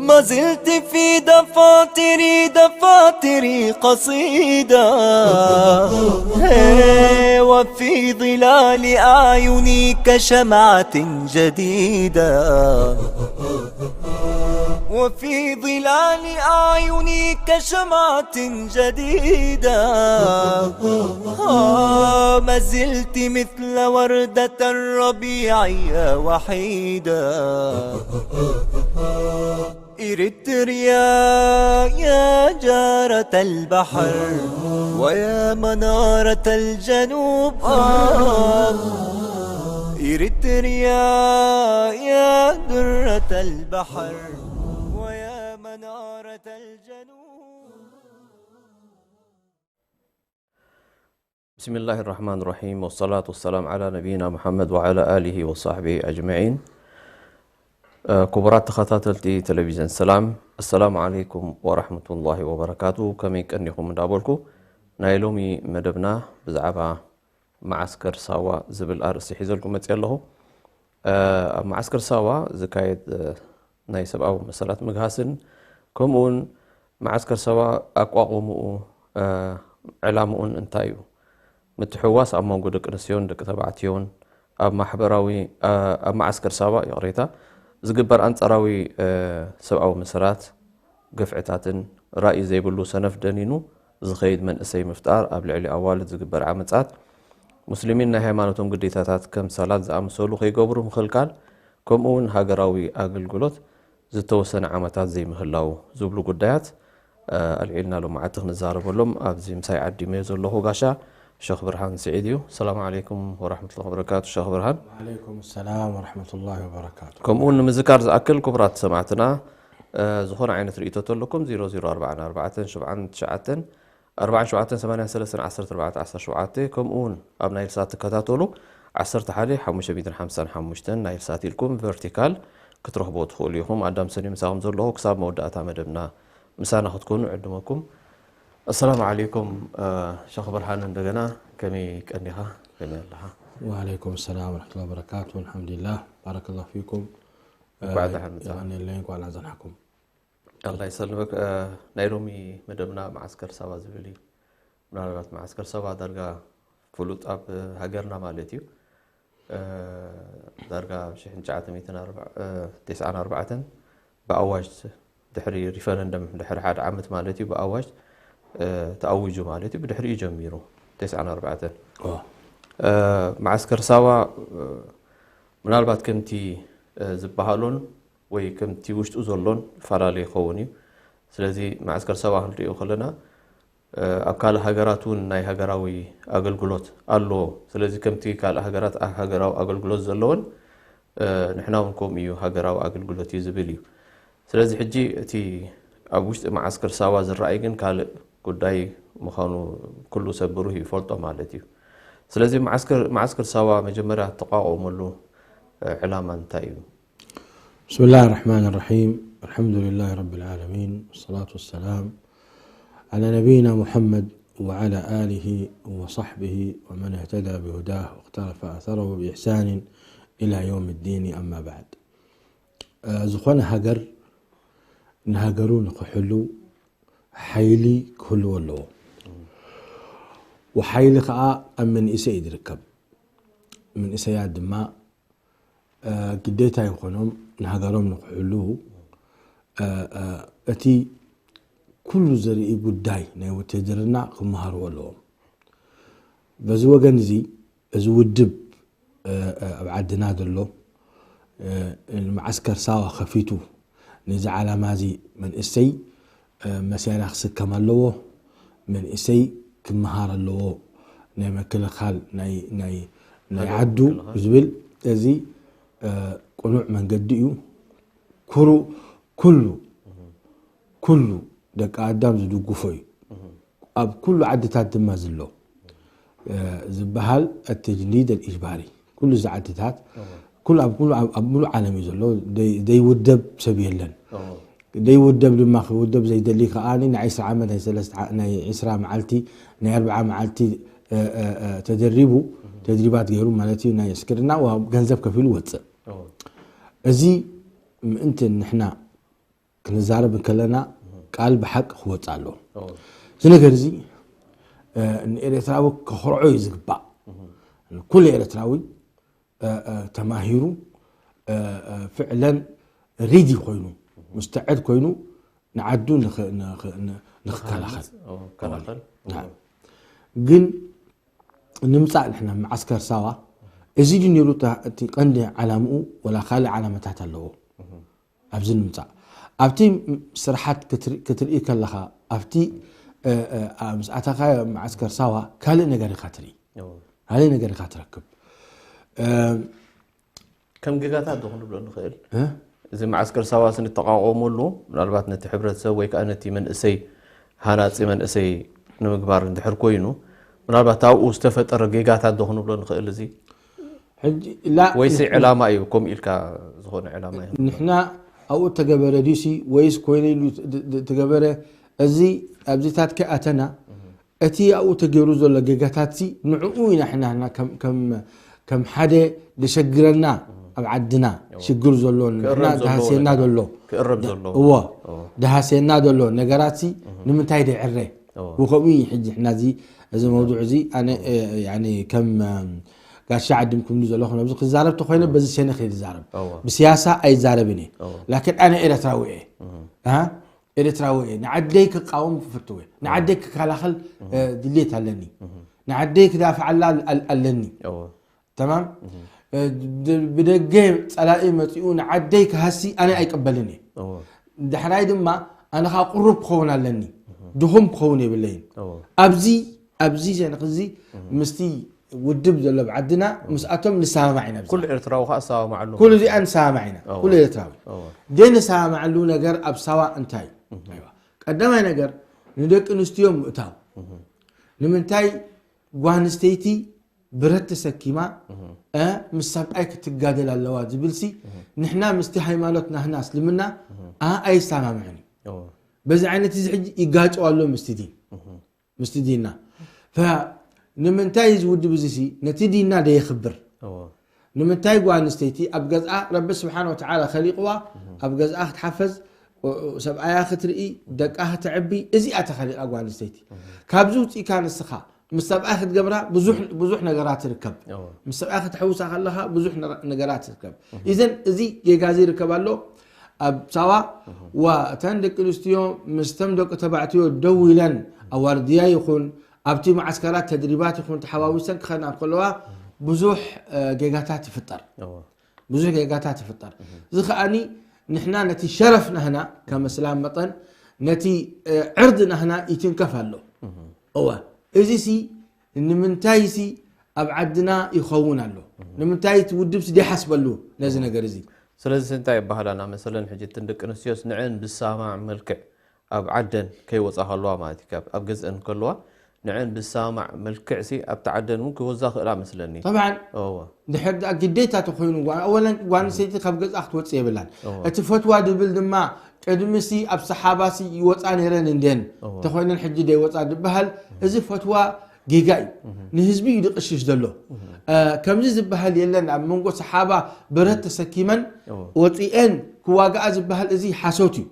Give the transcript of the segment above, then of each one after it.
ما زلت في دفاتري، دفاتري قصيدة، هي، وفي ظلال أعيني كشمعة جديدة، وفي ظلال أعيني كشمعة جديدة، آه، ما زلت مثل وردة الربيع يا وحيدة. إريتريا يا جارة البحر ويا منارة الجنوب، آه. إريتريا يا درة البحر ويا منارة الجنوب. بسم الله الرحمن الرحيم، والصلاة والسلام على نبينا محمد وعلى آله وصحبه أجمعين. ክቡራት ተኸታተልቲ ቴሌቪዥን ሰላም፣ ኣሰላሙ ዓለይኩም ወራህመቱላሂ ወበረካቱ። ከመይ ቀኒኹም እንዳበልኩ፣ ናይ ሎሚ መደብና ብዛዕባ መዓስከር ሳዋ ዝብል ኣርእስቲ ሒዘልኩም መፅየ ኣለኹ። ኣብ መዓስከር ሳዋ ዝካየድ ናይ ሰብኣዊ መሰላት ምግሃስን፣ ከምኡውን መዓስከር ሳዋ ኣቋቑምኡ፣ ዕላምኡን እንታይ እዩ? ምትሕውዋስ ኣብ መንጎ ደቂ ኣንስትዮን ደቂ ተባዕትዮን ኣብ ማሕበራዊ፣ ኣብ መዓስከር ሳዋ፣ ይቕሬታ፣ ዝግበር ኣንጻራዊ ሰብኣዊ መሰላት፣ ግፍዕታትን ራኢ ዘይብሉ ሰነፍ ደኒኑ ዝኸይድ መንእሰይ ምፍጣር፣ ኣብ ልዕሊ ኣዋልድ ዝግበር ዓመጻት፣ ሙስሊሚን ናይ ሃይማኖቶም ግዴታታት ከም ሰላት ዝኣመሰሉ ከይገብሩ ምኽልካል፣ ከምኡ እውን ሃገራዊ ኣገልግሎት ዝተወሰነ ዓመታት ዘይምህላው ዝብሉ ጉዳያት ኣልዒልና ሎማዓንቲ ክንዛረበሎም ኣብዚ ምሳይ ዓዲመዮ ዘለኹ ጋሻ ሸኽ ብርሃን ስዒድ እዩ። ሰላም ዓለይኩም ወራህመቱላሂ ወበረካቱ ሸኽ ብርሃን። ወዓለይኩም ሰላም ወራህመቱላሂ ወበረካቱ። ከምኡ እውን ንምዝካር ዝኣክል ክቡራት ሰማዕትና፣ ዝኾነ ዓይነት ርእይቶ ተለኩም ዜሮ ዜሮ ኣርባዓን ኣርባዕተን ሸብዓን ትሽዓተን ኣርባዓን ሸውዓተን ሰማንያን ሰለስተን ዓሰርተ ኣርባዕተ ዓሰርተ ሸውዓተ፣ ከምኡ እውን ኣብ ናይል ሳት ትከታተሉ ዓሰርተ ሓደ ሓሙሽተ ሚእትን ሓምሳን ሓሙሽተን ናይል ሳት ኢልኩም ቨርቲካል ክትረኽቦ ትኽእሉ ኢኹም። ኣዳም ሰኒ ምሳኹም ዘለኹ ክሳብ መወዳእታ መደብና ምሳና ክትኮኑ ዕድመኩም። ኣሰላሙ ዓለይኩም ሸኽ ብርሃን፣ እንደገና ከመይ ቀኒኻ? ከመይ ኣለኻ? ወዓለይኩም ሰላም ወረሕመቱላሂ ወበረካቱ። ኣልሓምዱሊላህ፣ ባረከላሁ ፊኩም። እንኳዕ ደሓን መጻኻ። የቐንየለይ፣ እንኳዕ ደሓን ጸናሕኩም። ኣላህ ይሰልመክ። ናይ ሎሚ መደብና መዓስከር ሳዋ ዝብል እዩ። ምናልባት መዓስከር ሳዋ ዳርጋ ፍሉጥ ኣብ ሃገርና ማለት እዩ። ዳርጋ ሽሕን ትሽዓተ ሚእትን ኣርባዓ፣ ተስዓን ኣርባዕተን ብኣዋጅ፣ ድሕሪ ሪፈረንደም ድሕሪ ሓደ ዓመት ማለት እዩ፣ ብኣዋጅ ተኣዊጁ ማለት እዩ። ብድሕሪኡ ጀሚሩ ተስዓን ኣርባዕተን። መዓስከር ሳዋ ምናልባት ከምቲ ዝበሃሎን ወይ ከምቲ ውሽጡ ዘሎን ይፈላለ ይኸውን እዩ። ስለዚ መዓስከር ሳዋ ክንሪኦ ከለና ኣብ ካልእ ሃገራት እውን ናይ ሃገራዊ ኣገልግሎት ኣለዎ። ስለዚ ከምቲ ካልእ ሃገራት ኣብ ሃገራዊ ኣገልግሎት ዘለወን ንሕና እውን ከምኡ እዩ፣ ሃገራዊ ኣገልግሎት እዩ ዝብል እዩ። ስለዚ ሕጂ እቲ ኣብ ውሽጢ መዓስከር ሳዋ ዝረኣይ ግን ካልእ ጉዳይ ምዃኑ ኩሉ ሰብ ብሩህ ይፈልጦ ማለት እዩ። ስለዚ መዓስከር ሳዋ መጀመርያ እተቋቖመሉ ዕላማ እንታይ እዩ? بسم الله الرحمن الرحيم. الحمد لله رب العالمين، والصلاة والسلام على نبينا محمد وعلى آله وصحبه ومن اهتدى بهداه واقتفى أثره بإحسان إلى يوم الدين، أما بعد. ዝኾነ ሃገር ንሃገሩ ንኽሕሉ ሓይሊ ክህልዎ ኣለዎ። ወሓይሊ ከዓ ኣብ መንእሰይ እዩ ዝርከብ። መንእሰያት ድማ ግዴታ ይኾኖም ንሃገሮም ንክሕልዉ፣ እቲ ኩሉ ዘርኢ ጉዳይ ናይ ውትድርና ክመሃርዎ ኣለዎም። በዚ ወገን እዚ፣ እዚ ውድብ ኣብ ዓድና ዘሎ ንመዓስከር ሳዋ ከፊቱ ነዚ ዓላማ እዚ መንእሰይ መሳርያ ክስከም ኣለዎ፣ መንእሰይ ክመሃር ኣለዎ ናይ መክልኻል ናይ ናይ ናይ ዓዱ ዝብል እዚ ቅኑዕ መንገዲ እዩ። ኩሩ ኩሉ ኩሉ ደቂ ኣዳም ዝድግፎ እዩ። ኣብ ኩሉ ዓድታት ድማ ዝሎ ዝበሃል ኣተጅኒድ ኣልኢጅባሪ ኩሉ እዚ ዓድታት ኩሉ ኣብ ኩሉ ኣብ ሙሉ ዓለም እዩ ዘሎ። ዘይውደብ ሰብ የለን። ዘይውደብ ድማ ክውደብ ዘይደሊ ከኣ ናይ ዒስራ ዓመት ናይ ሰለስተ ናይ ዒስራ መዓልቲ ናይ ኣርብዓ መዓልቲ ተደሪቡ ተድሪባት ገይሩ ማለት እዩ። ናይ ዕስክርና ገንዘብ ከፊሉ ወፅእ። እዚ ምእንቲ ንሕና ክንዛረብ እንከለና ቃል ብሓቂ ክወፅእ ኣለዎ። እዚ ነገር እዚ ንኤርትራዊ ከኽርዖ እዩ ዝግባእ። ኩሉ ኤርትራዊ ተማሂሩ ፍዕለን ሪዲ ኮይኑ ሙስተዕድ ኮይኑ ንዓዱ ንኽከላኸል ግን ንምፃእ ንሕና መዓስከር ሳዋ እዚ ድዩ ነይሩ እቲ ቀንዲ ዓላምኡ ወላ ካልእ ዓላማታት ኣለዎ? ኣብዚ ንምፃእ ኣብቲ ስራሓት ክትርኢ ከለኻ ኣብቲ ምስኣታኻ መዓስከር ሳዋ ካልእ ነገር ኢኻ ትርኢ ካልእ ነገር ኢኻ ትረክብ። ከም ጌጋታት ዶ ክንብሎ ንኽእል? እዚ መዓስከር ሳዋስ ንተቃወመሉ ምናልባት ነቲ ሕብረተሰብ ወይ ከዓ ነቲ መንእሰይ ሃናፂ መንእሰይ ንምግባር እንድሕር ኮይኑ ምናልባት ኣብኡ ዝተፈጠረ ጌጋታት ዶ ክንብሎ ንኽእል? እዚ ወይሲ ዕላማ እዩ ከምኡ ኢልካ ዝኾነ ዕላማ እዩ? ንሕና ኣብኡ ተገበረ ድዩሲ ወይስ ኮይነ ኢሉ ተገበረ እዚ ኣብዚታት ከኣተና እቲ ኣብኡ ተገይሩ ዘሎ ጌጋታት ሲ ንዕኡ ኢና ሕና ከም ሓደ ደሸግረና ኣብ ዓድና ሽግር ዘሎ ንሕና ደሃስየና ዘሎ እዎ ደሃስየና ዘሎ ነገራት ሲ ንምንታይ ደዕረ ብከምኡ እዩ ሕጂ ሕና እዚ እዚ መውዱዕ እዚ ኣነ ከም ጋሻ ዓዲምኩምኒ ዘለኹም ኣብዚ ክዛረብ ተኮይነ በዚ ሸነኽ እየ ዝዛረብ ብስያሳ ኣይዛረብን እየ ላኪን ኣነ ኤረትራዊ እየ ኤርትራዊ እየ። ንዓደይ ክቃወም ክፍትው እየ። ንዓደይ ክከላኸል ድሌት ኣለኒ። ንዓደይ ክዳፍዓላ ኣለኒ። ተማም ብደገ ፀላኢ መፂኡ ንዓደይ ክሃሲ ኣነ ኣይቅበልን እየ። ዳሕራይ ድማ ኣነ ከዓ ቅሩብ ክኸውን ኣለኒ። ድኹም ክኸውን የብለይን። ኣብዚ ኣብዚ ሸነኽ እዚ ምስቲ ውድብ ዘሎ ኣብ ዓድና ምስኣቶም ንሰማማዕ ኢና። ኩሉ ኤርትራዊ ከዓ ዝሰማማዓሉ ኩሉ እዚኣ ንሰማማዕ ኢና። ኩሉ ኤርትራዊ ዘይንሰማማዓሉ ነገር ኣብ ሳዋ እንታይ እዩ? ቀዳማይ ነገር ንደቂ ኣንስትዮ ምእታው። ንምንታይ ጓል ኣንስተይቲ ብረት ተሰኪማ ምስ ሰብኣይ ክትጋደል ኣለዋ ዝብልሲ ንሕና ምስቲ ሃይማኖት ናህና እስልምና ኣይሰማምዕን እዩ። በዚ ዓይነት እዚ ሕጂ ይጋጨው ኣሎ ምስቲ ዲን። ምስቲ ዲንና ንምንታይ እዚ ውድብ እዚ ሲ ነቲ ዲንና ደየኽብር? ንምንታይ ጓል ኣንስተይቲ ኣብ ገዝኣ ረቢ ስብሓን ወተዓላ ከሊቕዋ ኣብ ገዝኣ ክትሓፈዝ ሰብኣያ ክትርኢ ደቃ ክተዕቢ እዚኣ ተኸሊቓ ጓል ኣንስተይቲ። ካብዚ ውፅኢካ ንስኻ ምስ ሰብኣይ ክትገብራ ብዙሕ ነገራት ትርከብ። ምስ ሰብኣይ ከተሕውሳ ከለኻ ብዙሕ ነገራት ትርከብ። ኢዘን እዚ ጌጋ እዚ ይርከብ ኣሎ። ኣብ ሳዋ ዋ እተን ደቂ ኣንስትዮ ምስቶም ደቂ ተባዕትዮ ደው ኢለን ኣብ ዋርድያ ይኹን ኣብቲ መዓስከራት ተድሪባት ይኹን ተሓዋዊሰን ክኸና ከለዋ ብዙሕ ጌጋታት ይፍጠር። ብዙሕ ጌጋታት ይፍጠር። እዚ ከኣኒ ንሕና ነቲ ሸረፍ ናህና ከም እስላም መጠን ነቲ ዕርድ ናህና ይትንከፍ ኣሎ። እወ እዚ ሲ ንምንታይ ሲ ኣብ ዓድና ይኸውን ኣሎ? ንምንታይ እቲ ውድብ ሲ ደይሓስበሉ ነዚ ነገር እዚ? ስለዚ እንታይ ይበሃላና መሰለን ሕጂ እትን ደቂ ኣንስትዮስ ንዐን ብሳማዕ መልክዕ ኣብ ዓደን ከይወፃ ከለዋ ማለት እዩ ኣብ ገዝአን ከለዋ ንዐን ብሳማዕ መልክዕ ሲ ኣብቲ ዓደን እውን ክወዛ ክእላ መስለኒ። ጠብዓን ድሕር ደኣ ግዴታ ተኮይኑ ጓል ኣንስተይቲ ካብ ገዝኣ ክትወፅእ የብላን። እቲ ፈትዋ ድብል ድማ ቅድሚ ሲ ኣብ ሰሓባ ሲ ይወፃ ነይረን እንድየን ተኮይነን ሕጂ ደይወፃ ድበሃል እዚ ፈትዋ ጌጋ እዩ። ንህዝቢ እዩ ድቕሽሽ ዘሎ። ከምዚ ዝበሃል የለን ኣብ መንጎ ሰሓባ ብረት ተሰኪመን ወፂኤን ክዋግኣ ዝበሃል እዚ ሓሶት እዩ።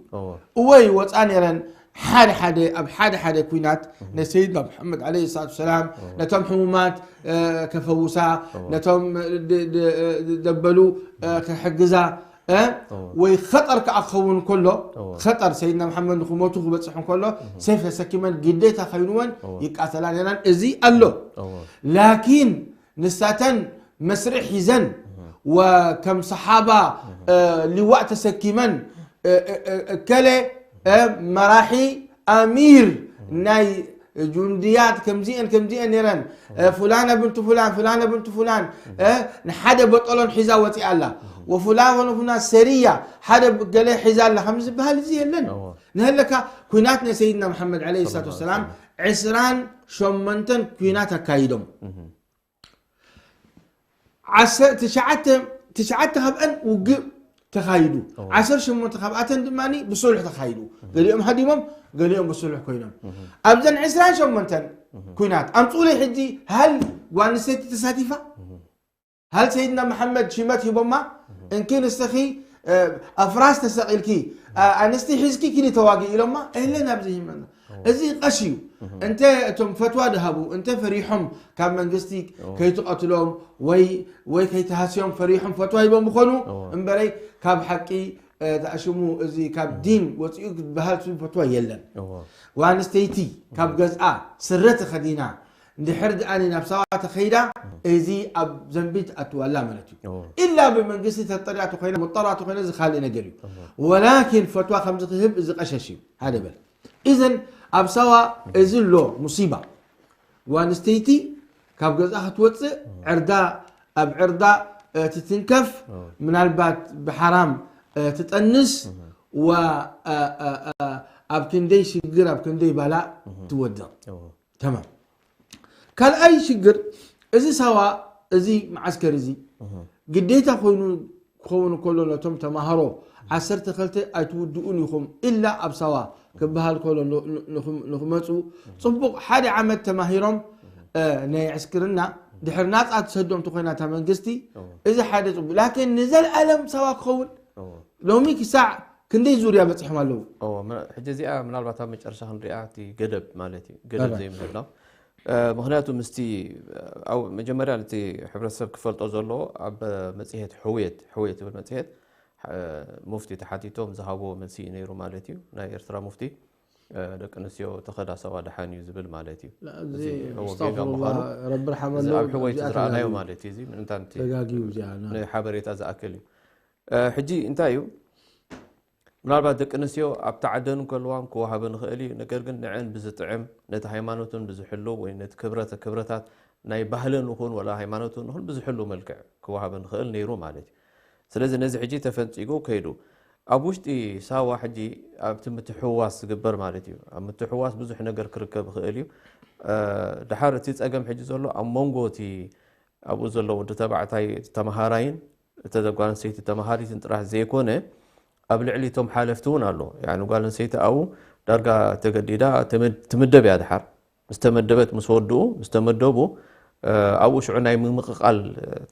እወ ይወፃ ነይረን ሓደ ሓደ ኣብ ሓደ ሓደ ኩናት ናይ ሰይድና ሙሓመድ ዓለይሂ ሰላቱ ወሰላም ነቶም ሕሙማት ከፈውሳ ነቶም ደበሉ ክሕግዛ ወይ ኸጠር ከዓ ክኸውን ከሎ ኸጠር ሰይድና መሓመድ ንክሞቱ ክበፅሕ እንከሎ ሴፍ ተሰኪመን ግዴታ ከይንወን ይቃተላ ነይረን። እዚ ኣሎ ላኪን ንሳተን መስርዕ ሒዘን ወከም ሰሓባ ሊዋእ ተሰኪመን እከለ መራሒ ኣሚር ናይ ጁንድያት ከምዚአን ከምዚአን ነይረን። እ፣ ፍላነ ብንቱ ፍላን፣ ፍላነ ብንቱ ፍላን፣ እ፣ ንሓደ በጠሎን ሒዛ ወፂኣ ኣላ። ወፍላነ ፍላን ሰሪያ፣ ሓደ ገለ ሒዛ ኣላ ከም ዝበሃል እዚ የለን። እዎ። ንህለካ ኩናት ናይ ሰይድና መሓመድ ዓለይሂ ሰላቱ ሰላም ወሰላም። ዕስራን ሸሞንተን ኩናት ኣካይዶም። እህ። ዓሰ-፣ ትሽዓተ፣ ትሽዓተ ካብአን ውግእ ተኻይዱ። እዎ። ዓሰርተ ሸሞንተ ካብኣተን ድማ ብሱሉሕ ተኻይዱ። እህ። ገሊኦም ሃዲሞም፣ ገሊኦም ብሱሉሕ ኮይኖም። እህ። ኣብዘን ዕስራን ሸሞንተን እህ። ኩናት፣ ኣምፅኡለይ ሕጂ፣ ሃል ጓል ኣንስተይቲ ተሳቲፋ? እህ። ሃል ሰይድና መሓመድ ሽመት ሂቦማ? እህ። እንኪ ንስኺ፣ እ፣ ኣፍራስ ተሰቒልኪ፣ እ፣ ኣንስቲ ሒዝኪ ኪዲ ተዋጊ ኢሎማ? የለን ኣብዚ ሂመና። እዎ። እዚ ቀሽ እዩ። እህ። እንተ እቶም ፈትዋ ድሃቡ፣ እንተ ፈሪሖም ካብ መንግስቲ እዎ። ከይትቐትሎም ወይ፣ ወይ ከይትሃስዮም ፈሪሖም ፈትዋ ሂቦም ምኾኑ፣ እዎ። እምበረይ ካብ ሓቂ፣ እ፣ ተኣሽሙ እዚ ካብ እህ። ዲን ወፂኡ ዝበሃል ስም ፈትዋ የለን። እዎ። ጓል ኣንስተይቲ ካብ እህ። ገዝኣ ስረ ተኸዲና እንድሕር ደኣ ናብ ሳዋ ተኸይዳ፣ እህ። እዚ ኣብ ዘንቢ ትኣትዋላ ማለት እዩ። እዎ። ኢላ ብመንግስቲ ተጠሪያ ተኾይና፣ ሙጠራ ተኾይና፣ እዚ ካልእ ነገር እዩ። እዎ። ወላኪን ፈትዋ ከምዚ ክህብ እዚ ቀሸሽ እዩ። ሓደ በል። ኢዘን ኣብ ሳዋ እዚ ኣሎ ሙሲባ። ጓል ኣንስተይቲ ካብ ገዝኣ ክትወፅእ፣ ዕርዳ፣ ኣብ ዕርዳ፣ እ፣ ትትንከፍ፣ እዎ። ምናልባት ብሓራም፣ እ፣ ትጠንስ፣ እህ። ወ-፣ እ፣ እ፣ እ፣ ኣብ ክንደይ ሽግር፣ ኣብ ክንደይ ባላእ እህ። ትወድቕ። እዎ። ተማም። ካልኣይ ሽግር፣ እዚ ሳዋ፣ እዚ መዓስከር እዚ እህ። ግዴታ ኮይኑ ክኸውን ከሎ ነቶም ተማሃሮ ዓሰርተ ክልተ ኣይትውድኡን ኢኹም ኢላ ኣብ ሳዋ ክበሃል ከሎ ን-፣ ን-፣ ንኽም-፣ ንኽመፁ ጽቡቕ ሓደ ዓመት ተማሂሮም፣ እ፣ ናይ ዕስክርና ድሕሪ ናጻ ትሰዶም ተኾይና እታ መንግስቲ፣ እዎ። እዚ ሓደ ጽቡቕ። ላኪን ንዘለኣለም ሳዋ ክኸውን እዎ። ሎሚ ክሳዕ ክንደይ ዙርያ በጺሖም ኣለዉ? እዎ፣ ምና-፣ ሕጂ እዚኣ ምናልባት ኣብ መጨረሻ ክንሪኣ እቲ ገደብ ማለት እዩ። ገደብ ባባ። ዘይምህላው። እ፣ ምኽንያቱ ምስቲ፣ እ፣ ኣብ መጀመርያ ነቲ ሕብረተሰብ ክፈልጦ ዘለዎ ኣብ መጽሔት ሕውየት፣ ሕውየት ትብል መጽሔት፣ እ፣ ሙፍቲ ተሓቲቶም ዝሃብዎ መልሲ እዩ ነይሩ ማለት እዩ። ናይ ኤርትራ ሙፍቲ፣ እ፣ ደቂ ኣንስትዮ ተኸዳ ሳዋ ደሓን እዩ ዝብል ማለት እዩ። ላ፣ እዚ እዚ እዎ፣ ጌጋ ኣስተግፍሩላህ፣ ምዃኑ ረቢ ርሓመሉ፣ እዚ ኣብ ሕወይቲ እዚኣ ዝረኣናዮ ተጋግዩ። ማለት እዩ። እዚ ምእንታን እቲ ተጋግዩ እዚኣ፣ ና። ንሓበሬታ ዝኣክል እዩ። እ፣ ሕጂ እንታይ እዩ? ምናልባት ደቂ ኣንስትዮ ኣብቲ ዓደን እንከለዋን ክወሃበን ይኽእል እዩ። ነገር ግን ንዐን ብዝጥዕም፣ ነቲ ሃይማኖትን ብዝሕሉ ወይ ነቲ ክብረት-፣ ክብረታት ናይ ባህልን ይኹን ወላ ሃይማኖትን ይኹን ብዝሕሉ መልክዕ ክወሃበን ይኽእል ነይሩ ማለት እዩ። ስለዚ ነዚ ሕጂ ተፈንጺጉ ከይዱ። ኣብ ውሽጢ ሳዋ ሕጂ ኣብቲ ምትሕውዋስ ዝግበር ማለት እዩ። ኣብ ምትሕውዋስ ብዙሕ ነገር ክርከብ ይኽእል እዩ። እ፣ ደሓር እቲ ጸገም ሕጂ ዘሎ ኣብ መንጎ እቲ ኣብኡ ዘሎ ወዲ ተባዕታይ ተመሃራይን እተ ጓል ኣንስተይቲ ተመሃሪትን ጥራሕ ዘይኮነ፣ ኣብ ልዕሊ እቶም ሓለፍቲ እውን ኣሎ። ያኒ ጓል ኣንስተይቲ ኣብኡ ዳርጋ ተገዲዳ ትምድ-፣ ትምደብ እያ ድሓር። ምስ ተመደበት፣ ምስ ወድኡ፣ ምስ ተመደቡ፣ እ፣ ኣብኡ ሽዑ ናይ ምምቕቓል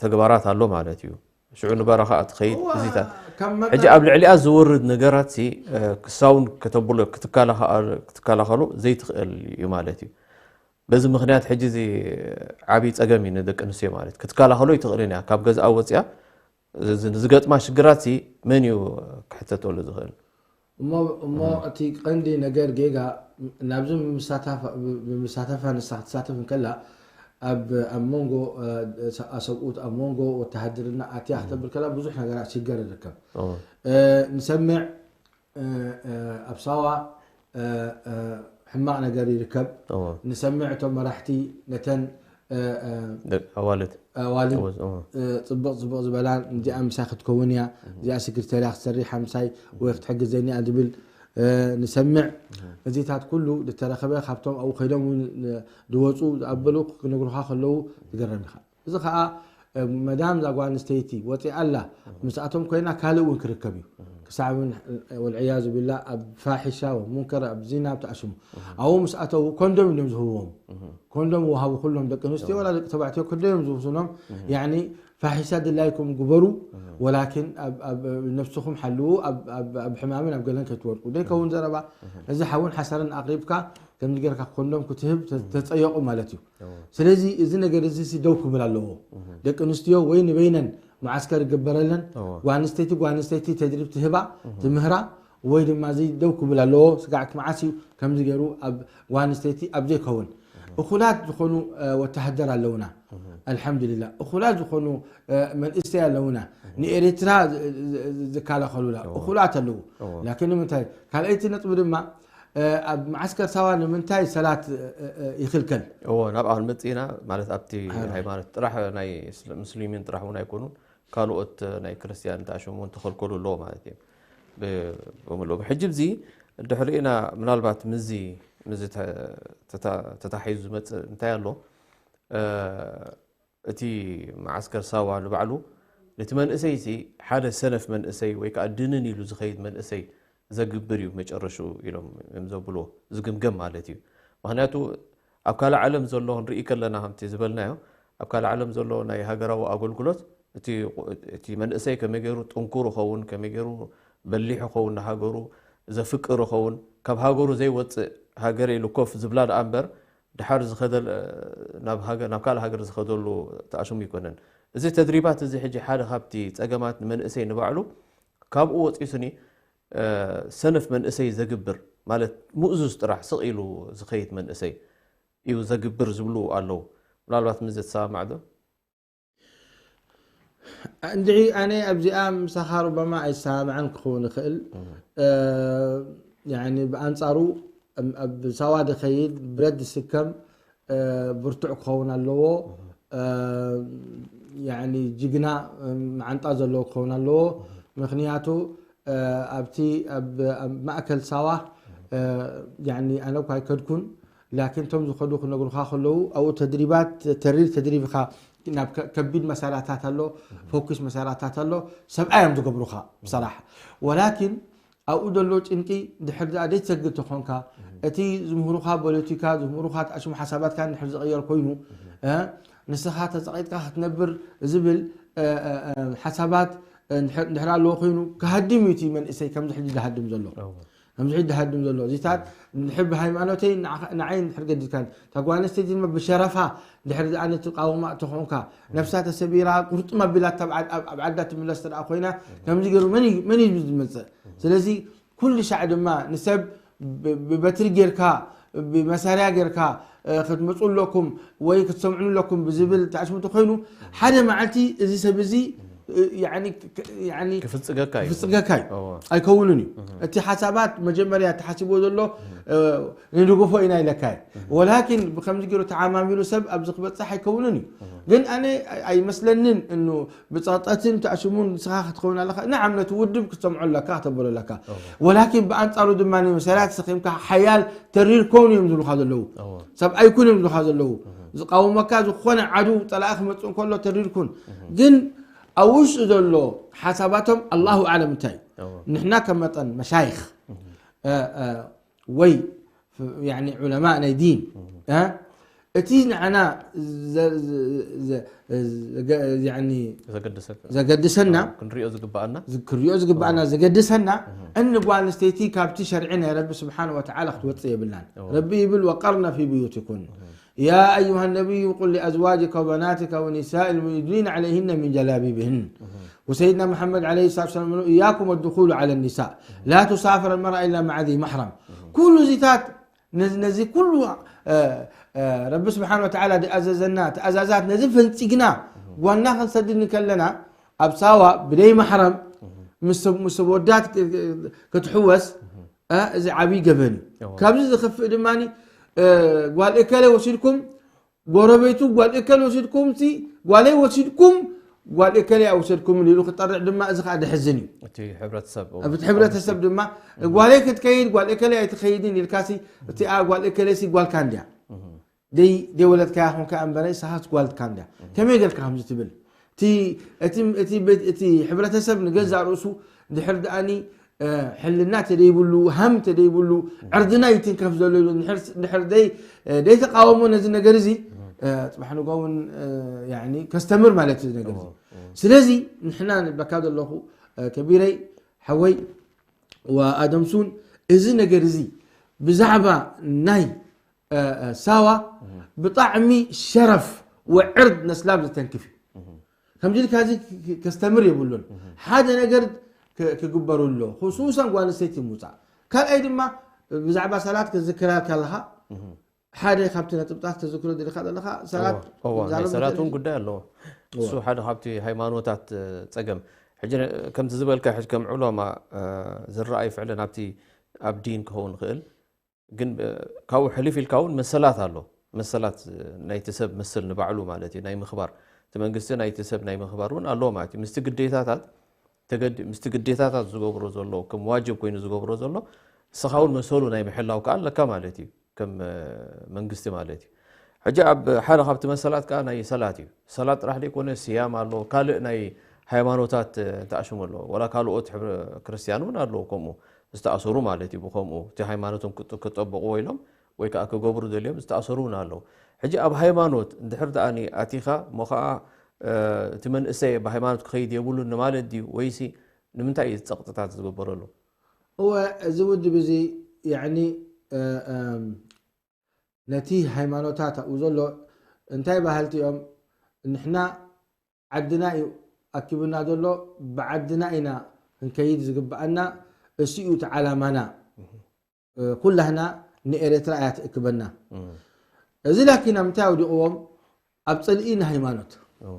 ተግባራት ኣሎ ማለት እዩ። ሽዑ ንበረኻ ትኸይድ፣ እዋ፣ እዚታት። ካብ መጠን ሕጂ ኣብ ልዕሊኣ ዝወርድ ነገራት ሲ፣ እ፣ ክሳውን ከተብሎ፣ ክትከላኸ-፣ ክትከላኸሎ ዘይትኽእል እዩ ማለት እዩ። በዚ ምኽንያት ሕጂ እዚ ዓብዪ ጸገም እዩ ንደቂ ኣንስትዮ ማለት። ክትከላኸሎ ኣይትኽእልን እያ። ካብ ገዝኣ ወጺኣ ዝ-፣ ዝ-፣ ዝገጥማ ሽግራት ሲ መን እዩ ክሕተተሉ ዝኽእል? እሞ፣ እሞ እም። እቲ ቀንዲ ነገር ጌጋ ናብዚ ብምሳተፋ-፣ ብ-፣ ብምሳተፋ ንሳ ክትሳተፍ እንከላ ኣብ፣ ኣብ መንጎ፣ እ፣ ሰ-፣ ኣሰብኡት፣ ኣብ መንጎ ወተሃደርና ኣትያ እም። ክትብል ከላ ብዙሕ ነገራት ሽገር ይርከብ። እዎ። እ፣ ንሰምዕ እ፣ እ፣ ኣብ ሳዋ፣ እ፣ እ፣ ሕማቕ ነገር ይርከብ። እዎ። ንሰምዕ እቶም መራሕቲ ነተን፣ እ፣ እ፣ ደቂ ኣዋልድ። ኣዋልድ፣ እዎ፣ እዎ። እ፣ ጽቡቕ ጽቡቕ ዝበላን፣ እዚኣ ምሳይ ክትከውን እያ፣ እህ። እዚኣ ስክሪተርያ ክትሰርሕ እያ ምሳይ፣ ወይ ክትሕግዘኒ እያ ዝብል፣ እ፣ ንሰምዕ። እህ። እዚታት ኩሉ ዝተረኸበ ካብቶም ኣብኡ ከይዶም እውን ዝወፁ ዝኣበሉ ክነግሩኻ ከለዉ ትገረም ኢኻ። እዚ ኸኣ፣ እ፣ መዳም እዛ ጓል ኣንስተይቲ ወፂኣ ኣላ፣ እህ። ምስኣቶም ኮይና ካልእ እውን ክርከብ እዩ። እህ። ክሳብ እውን፣ ወልዕያዙ ቢላ፣ ኣብ ፋሒሻ ወሙንከር፣ ኣብ ዚና፣ ኣብ ተኣሽሙ። እህ። ኣብኡ ምስ ኣተዉ ኮንዶም እዮም ዝህብዎም። እህ። ኮንዶም ወሃቡ ኩሎም ደቂ ኣንስትዮ እህ። ዋላ ደቂ ተባዕትዮ ኮንዶም እዮም ዝውስኖም። እህ። ያኒ ፋሒሻ ድላይኩም ግበሩ፣ እህ። ወላኪን ኣብ፣ ኣብ ነብስኹም ሓልዉ፣ ኣብ፣ ኣብ፣ ኣብ ሕማምን ኣብ ገለን ከይትወድቁ። ዘይከውን እህ። ዘረባ፣ እህ። እዚ ሓውን ሓሳርን ኣቕሪብካ ከምዚ ጌርካ ኮንዶም ክትህብ ተ-፣ እህ። ተጸየቑ ማለት እዩ። እዎ። ስለዚ እዚ ነገር እዚ ሲ ደው ክብል ኣለዎ። እህ። ደቂ ኣንስትዮ ወይ ንበይነን መዓስከር ይግበረለን። እዎ። ጓል ኣንስተይቲ ጓል ኣንስተይቲ ተድሪብ ትህባ፣ እህ። ትምህራ፣ ወይ ድማ እዚ ደው ክብል ኣለዎ። ስጋዕ መዓስ እዩ ከምዚ ገይሩ ኣብ ጓል ኣንስተይቲ ኣብ ዘይከውን። እህ። እኹላት ዝኾኑ፣ እ፣ ወተሃደር ኣለውና። እህ። ኣልሓምዱሊላህ። እኹላት ዝኾኑ፣ እ፣ መንእሰይ ኣለውና። እህ። ንኤርትራ ዝ-፣ ዝ-፣ ዝ-፣ ዝከላኸሉላ እዎ። እኹላት ኣለዉ። እዎ። ላኪን ንምንታይ? ካልኣይቲ ነጥቢ ድማ፣ ኣብ መዓስከር ሳዋ ንምንታይ ሰላት ይኽልከል? እዎ፣ ናብኣ ክንመጽእ ኢና። ማለት ኣብቲ ሃይማኖት ጥራሕ፣ ናይ እስል- ሙስሊሚን ጥራሕ እውን ኣይኮኑን፣ ካልኦት ናይ ክርስትያን ተኣሽሙ እውን ተኸልከሉ ኣለዎ ማለት እዩ። ብ- ብምልኦም ሕጂ እዚ ድሕሪና ምናልባት ምዚ ምዚ ተ- ተታ- ተታሒዙ ዝመጽእ እንታይ ኣሎ? እቲ መዓስከር ሳዋ ንባዕሉ ነቲ መንእሰይ ሲ ሓደ ሰነፍ መንእሰይ ወይ ከዓ ድንን ኢሉ ዝኸይድ መንእሰይ ዘግብር እዩ መጨረሽኡ ኢሎም እዮም ዘብልዎ፣ ዝግምገም ማለት እዩ። ምክንያቱ ኣብ ካልእ ዓለም ዘሎ ክንርኢ ከለና ከምቲ ዝበልናዮ ኣብ ካልእ ዓለም ዘሎ ናይ ሃገራዊ ኣገልግሎት እቲ እቲ መንእሰይ ከመይ ገይሩ ጥንኩር ይኸውን፣ ከመይ ገይሩ በሊሕ ይኸውን፣ ንሃገሩ ዘፍቅር ይኸውን፣ ካብ ሃገሩ ዘይወፅእ ሃገር ኢሉ ኮፍ ዝብላ ደኣ እምበር ድሓር ዝኸደል ናብ ሃገር ናብ ካልእ ሃገር ዝኸደሉ ተኣሽሙ ኣይኮነን። እዚ ተድሪባት እዚ ሕጂ ሓደ ካብቲ ፀገማት ንመንእሰይ ንባዕሉ ካብኡ ወፂሱኒ ሰነፍ መንእሰይ ዘግብር ማለት ምእዙዝ ጥራሕ ስቕ ኢሉ ዝኸይድ መንእሰይ እዩ ዘግብር ዝብሉ ኣለዉ። ምናልባት ምዚ ትሰማማዕ ዶ? እንድዒ ኣነ ኣብዚኣ ምሳኻ ሩበማ ኣይሰማማዕን ክኸውን ይኽእል። ያኒ ብኣንጻሩ ኣብ ሳዋ ዝኸይድ ብረት ዝስከም ብርቱዕ ክኸውን ኣለዎ። ያኒ ጅግና መዓንጣ ዘለዎ ክኸውን ኣለዎ። ምኽንያቱ ኣብቲ ኣብ ማእከል ሳዋ ያኒ ኣነ እኳ ኣይከድኩን ላኪን እቶም ዝኸዱ ክነግሩኻ ከለዉ ኣብኡ ተድሪባት ተሪር ተድሪብ ኢኻ ናብ ከቢድ መሳርያታት ኣሎ፣ ፈኩስ መሳርያታት ኣሎ፣ ሰብኣይ እዮም ዝገብሩኻ ብሰራሕ። ወላኪን ኣብኡ ዘሎ ጭንቂ ድሕር ደኣ ዘይትሰግድ ተኾንካ እቲ ዝምህሩኻ ፖለቲካ ዝምህሩኻ ተኣሽሙ ሓሳባትካ ድሕር ዝቕየር ኮይኑ ንስኻ ተፀቒጥካ ክትነብር ዝብል ሓሳባት ድሕር ኣለዎ ኮይኑ ክሃድም እዩ እቲ መንእሰይ ከምዚ ሕጂ ዝሃድም ዘሎ። ከምዚ ሕጂ ዝሃድም ዘሎ እዚታት ድሕር ብሃይማኖተይ ንዓይ ድሕር ገዲድካን እታ ጓል ኣንስተይቲ ድማ ብሸረፋ ድሕር ኣነ ትቃወማ ተኾንካ ነብሳ ተሰቢራ ቁርጥም ኣቢላ ኣብ ዓዳ ትምለስ ተደኣ ኮይና ከምዚ ገይሩ መን እዩ ዝመፅእ? ስለዚ ኩሉ ሻዕ ድማ ንሰብ ብበትሪ ጌርካ ብመሳርያ ጌርካ ክትመፁ ኣለኩም ወይ ክትሰምዑ ኣለኩም ብዝብል ተኣሽሙ ተኮይኑ ሓደ መዓልቲ እዚ ሰብ እዚ ክፍፅገካ እዩ። ኣይከውንን እዩ። እቲ ሓሳባት መጀመርያ ተሓሲብዎ ዘሎ ንድግፎ ኢና ኢለካ እዩ። ወላኪን ብከምዚ ገይሩ ተዓማሚሉ ሰብ ኣብዚ ክበፅሕ ኣይከውንን እዩ። ግን ኣነ ኣይመስለንን እኑ ብፀቕጠትን ተኣሽሙን ንስኻ ክትከውን ኣለካ። ንዓም ነቲ ውድብ ክትሰምዖ ኣለካ፣ ክተበሎ ኣለካ። ወላኪን ብኣንፃሩ ድማ መሳርያ ተሰኪምካ ሓያል ተሪር ከውን እዮም ዝብሉካ ዘለዉ። ሰብኣይ ኩን እዮም ዝብሉካ ዘለዉ። ዝቃወመካ ዝኾነ ዓዱ ፀላኢ ክመፅእ እንከሎ ተሪር ኩን። ግን ኣብ ውሽጡ ዘሎ ሓሳባቶም ኣላሁ ኣዕለም እንታይ እዩ? ንሕና ከም መጠን መሻይኽ ወይ ዑለማ ናይ ዲን እቲ ንዓና ዘገድሰና ክንሪኦ ዝግባኣና ዘገድሰና እኒ ጓል ኣንስተይቲ ካብቲ ሸርዒ ናይ ረቢ ስብሓን ወተዓላ ክትወፅእ የብላን። ረቢ ይብል ወቀርነ ፊ ብዩቲኩን يا أيها النبي قل لأزواجك وبناتك ونساء المؤمنين يدنين عليهن من جلابيبهن وسيدنا محمد عليه الصلاة والسلام إياكم والدخول على النساء لا تسافر المرأة إلا مع ذي محرم ኩሉ ዚታት ነዚ ኩሉ ረቢ ስብሓን ወተዓላ ዝኣዘዘና ትእዛዛት ነዚ ፈንፂግና ጓና ክንሰድድ እንከለና ኣብ ሳዋ ብደይ ማሕረም ምስ ወዳት ክትሕወስ እዚ ዓብይ ገበን እዩ። ካብዚ ዝኸፍእ ድማ ጓል እከለ ወሲድኩም ጎረቤቱ ጓል እከል ወሲድኩም ሲ ጓለይ ወሲድኩም ጓል እከለ ኣይወሰድኩምን ኢሉ ክጠርዕ ድማ እዚ ከዓ ደሕዝን እዩ። እቲ ሕብረተሰብ እቲ ሕብረተሰብ ድማ ጓለይ ክትከይድ ጓል እከለ ኣይትኸይድን ኢልካሲ እቲኣ ጓል እከለ ሲ ጓልካ እንድያ ደይ ደይ ወለድካያ ኮንካ እምበረ ንስኻስ ጓልካ እንድያ ከመይ ጌርካ ከምዚ ትብል እቲ እቲ እቲ ቤት- እቲ ሕብረተሰብ ንገዛእ ርእሱ ድሕር ደኣኒ ሕልና ተደይብሉ ሃም ተደይብሉ ዕርድና ይትንከፍ ዘሎ ኢሉ ድሕር ደይ ደይተቃወሞ ነዚ ነገር እዚ ፅባሕ ንጎ እውን ከስተምር ማለት እዩ ነገር እዚ ስለዚ ንሕና ንብለካ ዘለኹ ከቢረይ ሓወይ ወኣደምሱን እዚ ነገር እዚ ብዛዕባ ናይ ሳዋ ብጣዕሚ ሸረፍ ወዕርድ ነስላም ዝተንክፍ እዩ ከምዚ ኢልካ እዚ ከስተምር የብሉን ሓደ ነገር ክግበሩ ኣሎ ክሱሳን ጓል ኣንስተይቲ ምውፃእ ካልኣይ ድማ ብዛዕባ ሰላት ክዝክራ ከለካ ሓደ ካብቲ ነጥብታት ተዝክሮ ድልካ ዘለካ ሰላት ሰላት እውን ጉዳይ ኣለዎ እሱ ሓደ ካብቲ ሃይማኖታት ፀገም ሕጂ ከምቲ ዝበልካ ሕጂ ከም ዑለማ ዝረኣዩ ፍዕለን ኣብቲ ኣብ ዲን ክኸውን ይኽእል ግን እ፣ ካብኡ ሕልፍ ኢልካ እውን መሰላት ኣሎ። መሰላት እ፣ ናይቲ ሰብ መስል ንባዕሉ ማለት እዩ፣ ናይ ምኽባር። እቲ መንግስቲ ናይቲ ሰብ ናይ ምኽባር እውን ኣለዎ ማለት እዩ። ምስቲ ግዴታታት ተገዲ-፣ ምስቲ ግዴታታት ዝገብሮ ዘሎ፣ ከም ዋጅብ ኮይኑ ዝገብሮ ዘሎ፣ ንስኻ እውን መሰሉ ናይ ምሕላው ከኣ ኣለካ ማለት እዩ፣ ከም እ፣ መንግስቲ ማለት እዩ። ሕጂ ኣብ ሓደ ካብቲ መሰላት ከኣ ናይ ሰላት እዩ። ሰላት ጥራሕ ዘይኮነ ስያም ኣሎ፣ ካልእ ናይ ሃይማኖታት እ፣ ተኣሽሙ ኣሎ። ወላ ካልኦት ሕብረ-፣ ክርስትያን እውን ኣለዉ ከምኡ ዝተኣሰሩ ማለት እዩ። ብኸምኡ እቲ ሃይማኖቶም ክጥ-፣ ክጠብቕዎ ኢሎም ወይ ከኣ ክገብሩ ደልዮም ዝተኣሰሩ እውን ኣለዉ። ሕጂ ኣብ ሃይማኖት እንድሕር ደኣኒ ኣቲኻ እሞ ኸኣ እ፣ እቲ መንእሰይ ብሃይማኖት ክኸይድ የብሉን ንማለት ድዩ? ወይሲ ንምንታይ እዩ ጸቕጥታት ዝግበረሉ? እወ፣ እዚ ውድብ እዚ ያዕኒ እ፣ እም፣ ነቲ ሃይማኖታት ኣብኡ ዘሎ እንታይ በሃልቲ እዮም? ንሕና ዓድና እዩ ኣኪቡና ዘሎ፣ ብዓድና ኢና ክንከይድ ዝግብኣና፣ እሱ እዩ እቲ ዓላማና። እ፣ ኩላህና ንኤርትራ እያ ትእክበና። እም። እዚ ላኪን ኣብ ምንታይ ኣውዲቕዎም? ኣብ ጽልኢ ንሃይማኖት። እዎ።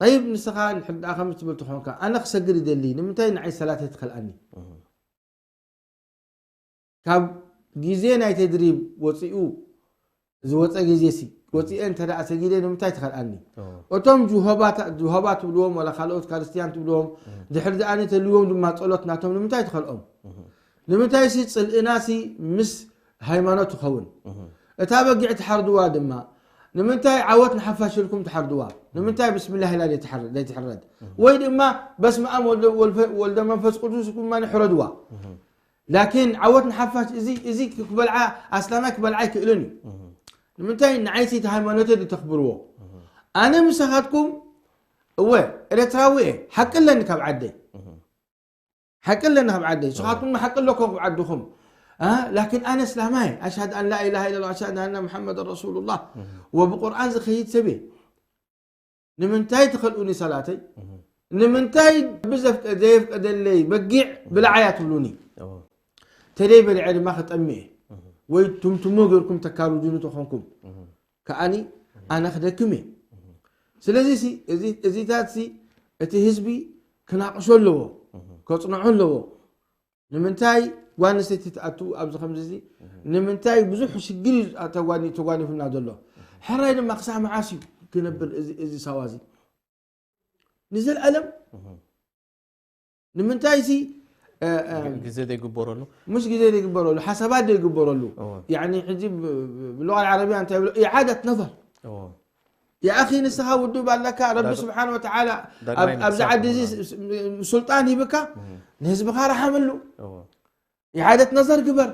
ጠይብ፣ ንስኻ ንሕድኣ ከም ትብል ትኾንካ፣ ኣነ ክሰግድ ይደሊ፣ ንምንታይ ንዓይ ሰላተይ ትኸልኣኒ? እም። ካብ ግዜ ናይ ተድሪብ ወጺኡ ዝወጸ ግዜ ሲ፣ ወጺኤ እንተ ደኣ ሰጊደ ንምንታይ ትኸልኣኒ? እዎ። እቶም ጅሆባታ-፣ ጅሆባ ትብልዎም ወላ ካልኦት ካርስትያን ትብልዎም፣ እም። ድሕሪ ደኣኒ ተልዎም ድማ ጸሎት ናቶም ንምንታይ ትኸልኦም? እም። ንምንታይ ሲ ጽልእና ሲ ምስ ሃይማኖት ትኸውን? እም። እታ በጊዕ ትሓርድዋ ድማ ንምንታይ ዓወት ንሓፋሽ ኢልኩም ትሓርድዋ? ንምንታይ ብስምላህ ኢላ ዘይትሓር-፣ ዘይትሕረድ? እም። ወይ ድማ በስመ ኣብ ወልደ፣ ወልፈ-፣ ወልደ መንፈስ ቅዱስ ኢልኩም ድማ ንሕረድዋ? እም። ላኪን ዓወት ንሓፋሽ እዚ፣ እዚ ክበልዓ፣ ኣስላማይ ክበልዓ ኣይክእልን እዩ። እም። ንምንታይ ንዓይሲ እቲ ሃይማኖተይ ድተኽብርዎ? እም። ኣነ ምሳኻትኩም፣ እወ፣ ኤርትራዊ እየ፣ ሓቂ ኣለኒ ካብ ዓደይ። እም። ሓቂ ኣለኒ ካብ ዓደይ። እም። ንስኻትኩም ሓቂ ኣለኩም ካብ ዓድኹም። አ፣ ላኪን ኣነ እስላማይ፣ ኣሽሃድ ኣን ላ ኢላሃ ኢለላህ፣ ኣሽሃድ ኣነ ሙሐመድ ረሱሉላህ። እም። ወብቁርኣን ዝኸይድ ሰብ እየ። ንምንታይ ትኸልኡኒ ሰላተይ? እም። ንምንታይ ብዘፍቀ-፣ ዘየፍቀደለይ በጊዕ ብላዓያ ትብሉኒ? እዎ። ተደይ በሊዐ ድማ ክጠሚ እየ። እም። ወይ ትምትሞ ገይርኩም ተካርዱኒ ተኾንኩም። እም። ከኣኒ ኣነ ክደክም እየ። እም። ስለዚ ሲ፣ እዚ፣ እዚታት ሲ፣ እቲ ህዝቢ ክናቕሾ ኣለዎ፣ እም። ከጽንዖ ኣለዎ። ንምንታይ ጓል ኣንስተይቲ ትኣቱ ኣብዚ ከምዚ እዚ? እህ። ንምንታይ ብዙሕ ሽግር እዩ ተጓኒ-፣ ተጓኒፉና ዘሎ? እህ። ሕራይ ድማ ክሳብ መዓስ እዩ ክነብር እዚ፣ እዚ ሳዋ እዚ? ንዘለኣለም? እህ። ንምንታይ እዚ፣ እ፣ እ፣ ግ-፣ ግዜ ዘይግበረሉ? ምሽ ግዜ ዘይግበረሉ፣ ሓሳባት ዘይግበረሉ። እወ። ያዕኒ ሕጂ ብ-፣ ብ-፣ ብሉቓል ዓረብያ እንታይ ይብሎ? ኢዓደት ነዘር። እወ። ያኣኺ ንስኻ ውድብ ኣለካ፣ ረቢ ዳግ-፣ ስብሓን ወተዓላ ዳግማይ ኣብ-፣ ኣብዚ ምሕሳብ ዓዲ እዚ ምዃኑ። ስ-፣ ስ-፣ ሱልጣን ሂብካ፣ እህ። ንህዝብኻ ረሓመሉ። እዎ። ኢዓደት ነዘር ግበር።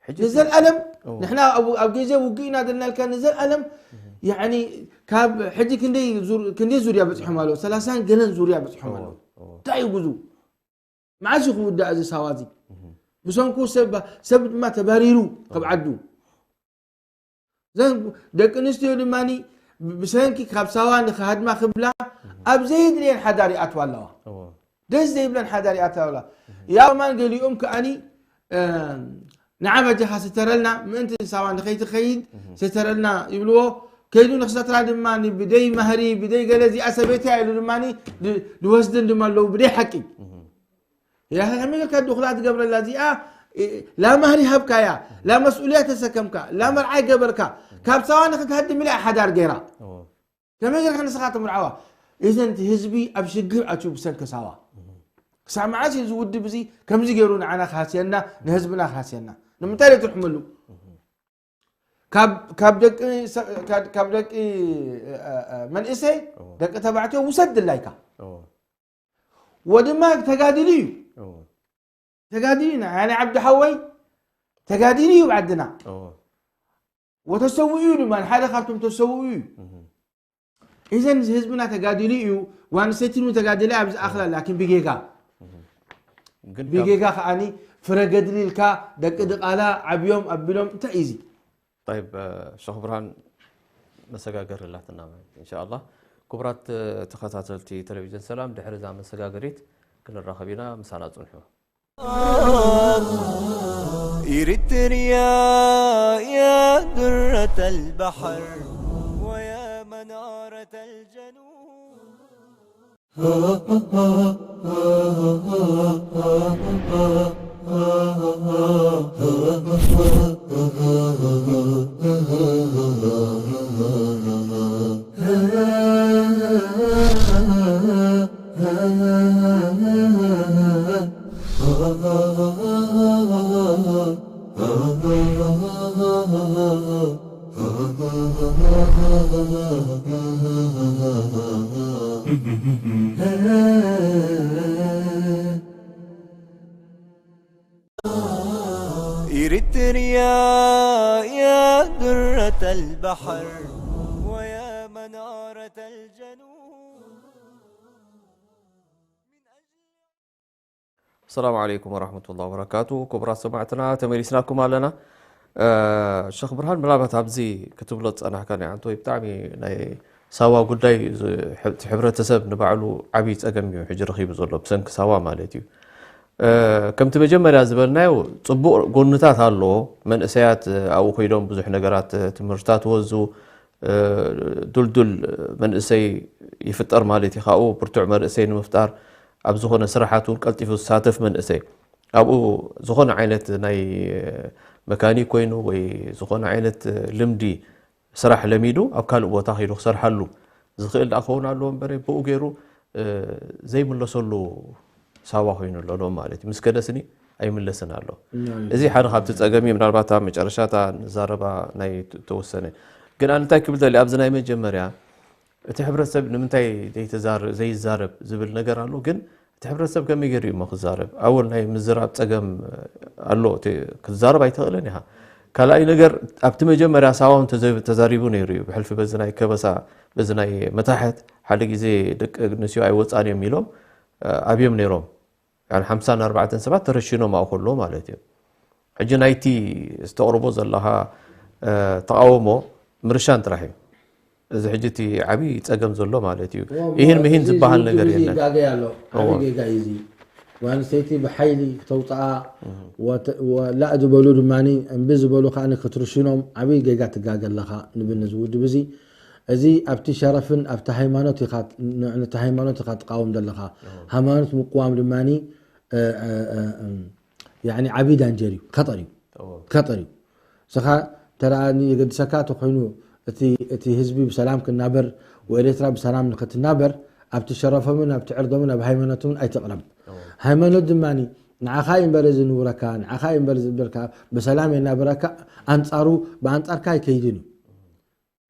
ሕጂ ንዘለኣለም፣ እዎ። ንሕና ኣብ፣ ኣብ ግዜ ውግእ ኢና ዘለና ኢልካ ንዘለኣለም፣ እህ። ያዕኒ ካብ ሕጂ ክንደይ ዙር-፣ ክንደይ ዙርያ በጺሖም ኣለዉ? ሰላሳን ገለን ዙርያ በጺሖም እዎ፣ ኣለዉ። እዎ። እንታይ እዩ ግዙ? መዓስ እዩ ክውዳእ እዚ ሳዋ እዚ? እህ። ብሰንኩ ሰብ፣ ሰብ ድማ ተባሪሩ ካብ እዎ። ዓዱ። እዘን ደቂ ኣንስትዮ ድማ ብ-፣ ብሰንኪ ካብ ሳዋ ንኽሃድማ ክብላ እህ። ኣብ ዘየድልየን ሓዳር ይኣትዋ ኣለዋ። እዎ። ደስ ዘይብለን ሓዳር ይኣትዋ ኣለዋ። እህ። ያው ማን ገሊኦም ከኣኒ፣ እ፣ ንዓ በጃኻ ስተረልና፣ ምእንቲ ሳዋ ንኸይትኸይድ እህ። ስተረልና ይብልዎ። ከይዱ ንኽሰትራ ድማ ብደይ ማህሪ፣ ብደይ ገለ እዚኣ ሰበይትያ ኢሉ ድማ ድ-፣ ድወስድን ድማ ኣለዉ ብደይ ሓቂ። እህ። ያኸ ከመይ ጌርካ ድኹላ ትገብረላ እዚኣ? እ፣ ላ ማህሪ ሃብካያ፣ ላ መስኡልያ ተሰከምካ፣ ላ መርዓይ ገበርካ፣ ካብ ሳዋ ንኽትሃድም ኢላ ሓዳር ገይራ። እዎ። ከመይ ጌርካ ንስኻ ትምርዓዋ? እዘን እቲ ህዝቢ ኣብ ሽግር ኣትዩ ብሰንኪ ሳዋ። እዎ። ክሳብ መዓስ እዩ እዚ ውድብ እዚ ከምዚ ገይሩ ንዓና ክሃስየና፣ ንህዝብና ክሃስየና? ንምንታይ ዘይትርሕመሉ? እዎ። ካብ፣ ካብ ደቂ ሰ-፣ ካብ፣ ካብ ደቂ፣ እ፣ እ፣ መንእሰይ፣ እዎ። ደቂ ተባዕትዮ ውሰድ ድላይካ። እዎ። ወድማ ተጋዲሉ እዩ። እዎ። ተጋዲሉ ኢና። ያኔ ዓብዲ ሓወይ ተጋዲሉ እዩ ብዓድና። እዎ። ወተሰውኡ እዩ ድማ፣ ሓደ ካብቶም ተሰውኡ እዩ። እህ። እዘን ህዝብና ተጋዲሉ እዩ፣ ጓል ኣንስተይቲ እውን ተጋዲላ ኣብዚ ኣኽላ፣ ላኪን ብጌጋ። እህ። ግን ካብ ብጌጋ ከኣኒ ፍረ ገድሊ ኢልካ ደቂ ድቓላ ዓብዮም ኣቢሎም እንታይ እዩ እዚ? ጠይብ፣ እ፣ ሸኽ ብርሃን መሰጋገሪ ኣላትና ማለት እዩ። ኢንሻኣላህ፣ ክቡራት፣ እ፣ ተኸታተልቲ ቴሌቪዥን ሰላም፣ ድሕሪ እዛ መሰጋገሪት ክንራኸብ ኢና፣ ምሳና ጽንሑ። إريتريا يا درة البحر ويا منارة الجنوب. إريتريا يا درة البحر ويا منارة الجنوب. السلام عليكم ورحمة الله وبركاته. ክቡራት ሰማዕትና ተመሊስናኩም ኣለና። ሸኽ ብርሃን፣ ምናልባት ኣብዚ ክትብሎ ዝጸናሕካ ናይ ኣንቶይ ብጣዕሚ ናይ ሳዋ ጉዳይ፣ እቲ ሕብረተሰብ ንባዕሉ ዓብዪ ጸገም እዩ ሕጂ ረኺቡ ዘሎ ብሰንኪ ሳዋ ማለት እዩ። ከምቲ መጀመርያ ዝበልናዮ ጽቡቕ ጎንታት ኣለዎ። መንእሰያት ኣብኡ ኮይዶም ብዙሕ ነገራት ትምህርትታት ወዙ፣ ዱልዱል መንእሰይ ይፍጠር ማለት እዩ። ካብኡ ብርቱዕ መንእሰይ ንምፍጣር ኣብ ዝኾነ ስራሓት እውን ቀልጢፉ ዝሳተፍ መንእሰይ ኣብኡ ዝኾነ ዓይነት ናይ መካኒክ ኮይኑ ወይ ዝኾነ ዓይነት ልምዲ ስራሕ ለሚዱ ኣብ ካልእ ቦታ ከይዱ ክሰርሓሉ ዝኽእል ደኣ ክኸውን ኣለዎ እምበር ብኡ ገይሩ ዘይምለሰሉ ሳዋ ኮይኑ ኣሎ ሎም ማለት እዩ። ምስ ከደስኒ ኣይምለስን ኣሎ። እዚ ሓደ ካብቲ ጸገም እዩ። ምናልባት ኣብ መጨረሻታ ንዛረባ ናይ ተወሰነ ግን ኣነ እንታይ ክብል ደሊ ኣብዚ ናይ መጀመርያ እቲ ሕብረተሰብ ንምንታይ ዘይዛረብ ዝብል ነገር ኣሎ። ግን እቲ ሕብረተሰብ ከመይ ገይሩ እሞ ክዛረብ? ኣወል ናይ ምዝራብ ጸገም ኣሎ። ክዛረብ ኣይትኽእልን ኢኻ። ካልኣይ ነገር ኣብቲ መጀመርያ ሳዋ እውን ተዘ- ተዛሪቡ ነይሩ እዩ። ብሕልፊ በዚ ናይ ከበሳ በዚ ናይ መታሕት ሓደ ግዜ ደቂ ኣንስትዮ ኣይወፃን እዮም ኢሎም ኣብዮም ነይሮም። ሓምሳን ኣርባዕተን ሰባት ተረሺኖም ኣብኡ ከለዉ ማለት እዩ። ሕጂ ናይቲ ዝተቕርቦ ዘለኻ ተቃውሞ ምርሻን ጥራሕ እዩ። እዚ ሕጂ እቲ ዓብዪ ጸገም ዘሎ ማለት እዩ። ይህን ምሂን ዝበሃል ነገር የለን። ይጋገ ኣሎ። ዓብዪ ጌጋ እዩ እዚ። ጓል ኣንስተይቲ ብሓይሊ ክተውፅኣ ላእ ዝበሉ ድማ እምቢ ዝበሉ ከዓ ክትርሽኖም ዓብዪ ጌጋ ትጋገ ኣለኻ ንብል ነዚ ውድብ እዚ። እዚ ኣብቲ ሸረፍን ኣብቲ ሃይማኖት ኢኻ ትቃወም ዘለኻ። ሃይማኖት ምቅዋም ድማ ዓብዪ ዳንጀር እዩ። ከጠር እዩ። ከጠር እዩ። ንስኻ እንተ ደኣ የገድሰካ እንተኾይኑ እቲ ህዝቢ ብሰላም ክናበር ወኤርትራ ብሰላም ንክትናበር ኣብቲ ሸረፎምን ኣብቲ ዕርዶምን ኣብ ሃይማኖቶምን ኣይትቕረብ። ሃይማኖት ድማ ንዓኻ እዩ እምበር ዝንውረካ፣ ንዓኻ እዩ እምበር ዝብርካ፣ ብሰላም የናብረካ፣ ኣንጻሩ ብኣንጻርካ ኣይከይድን እዩ።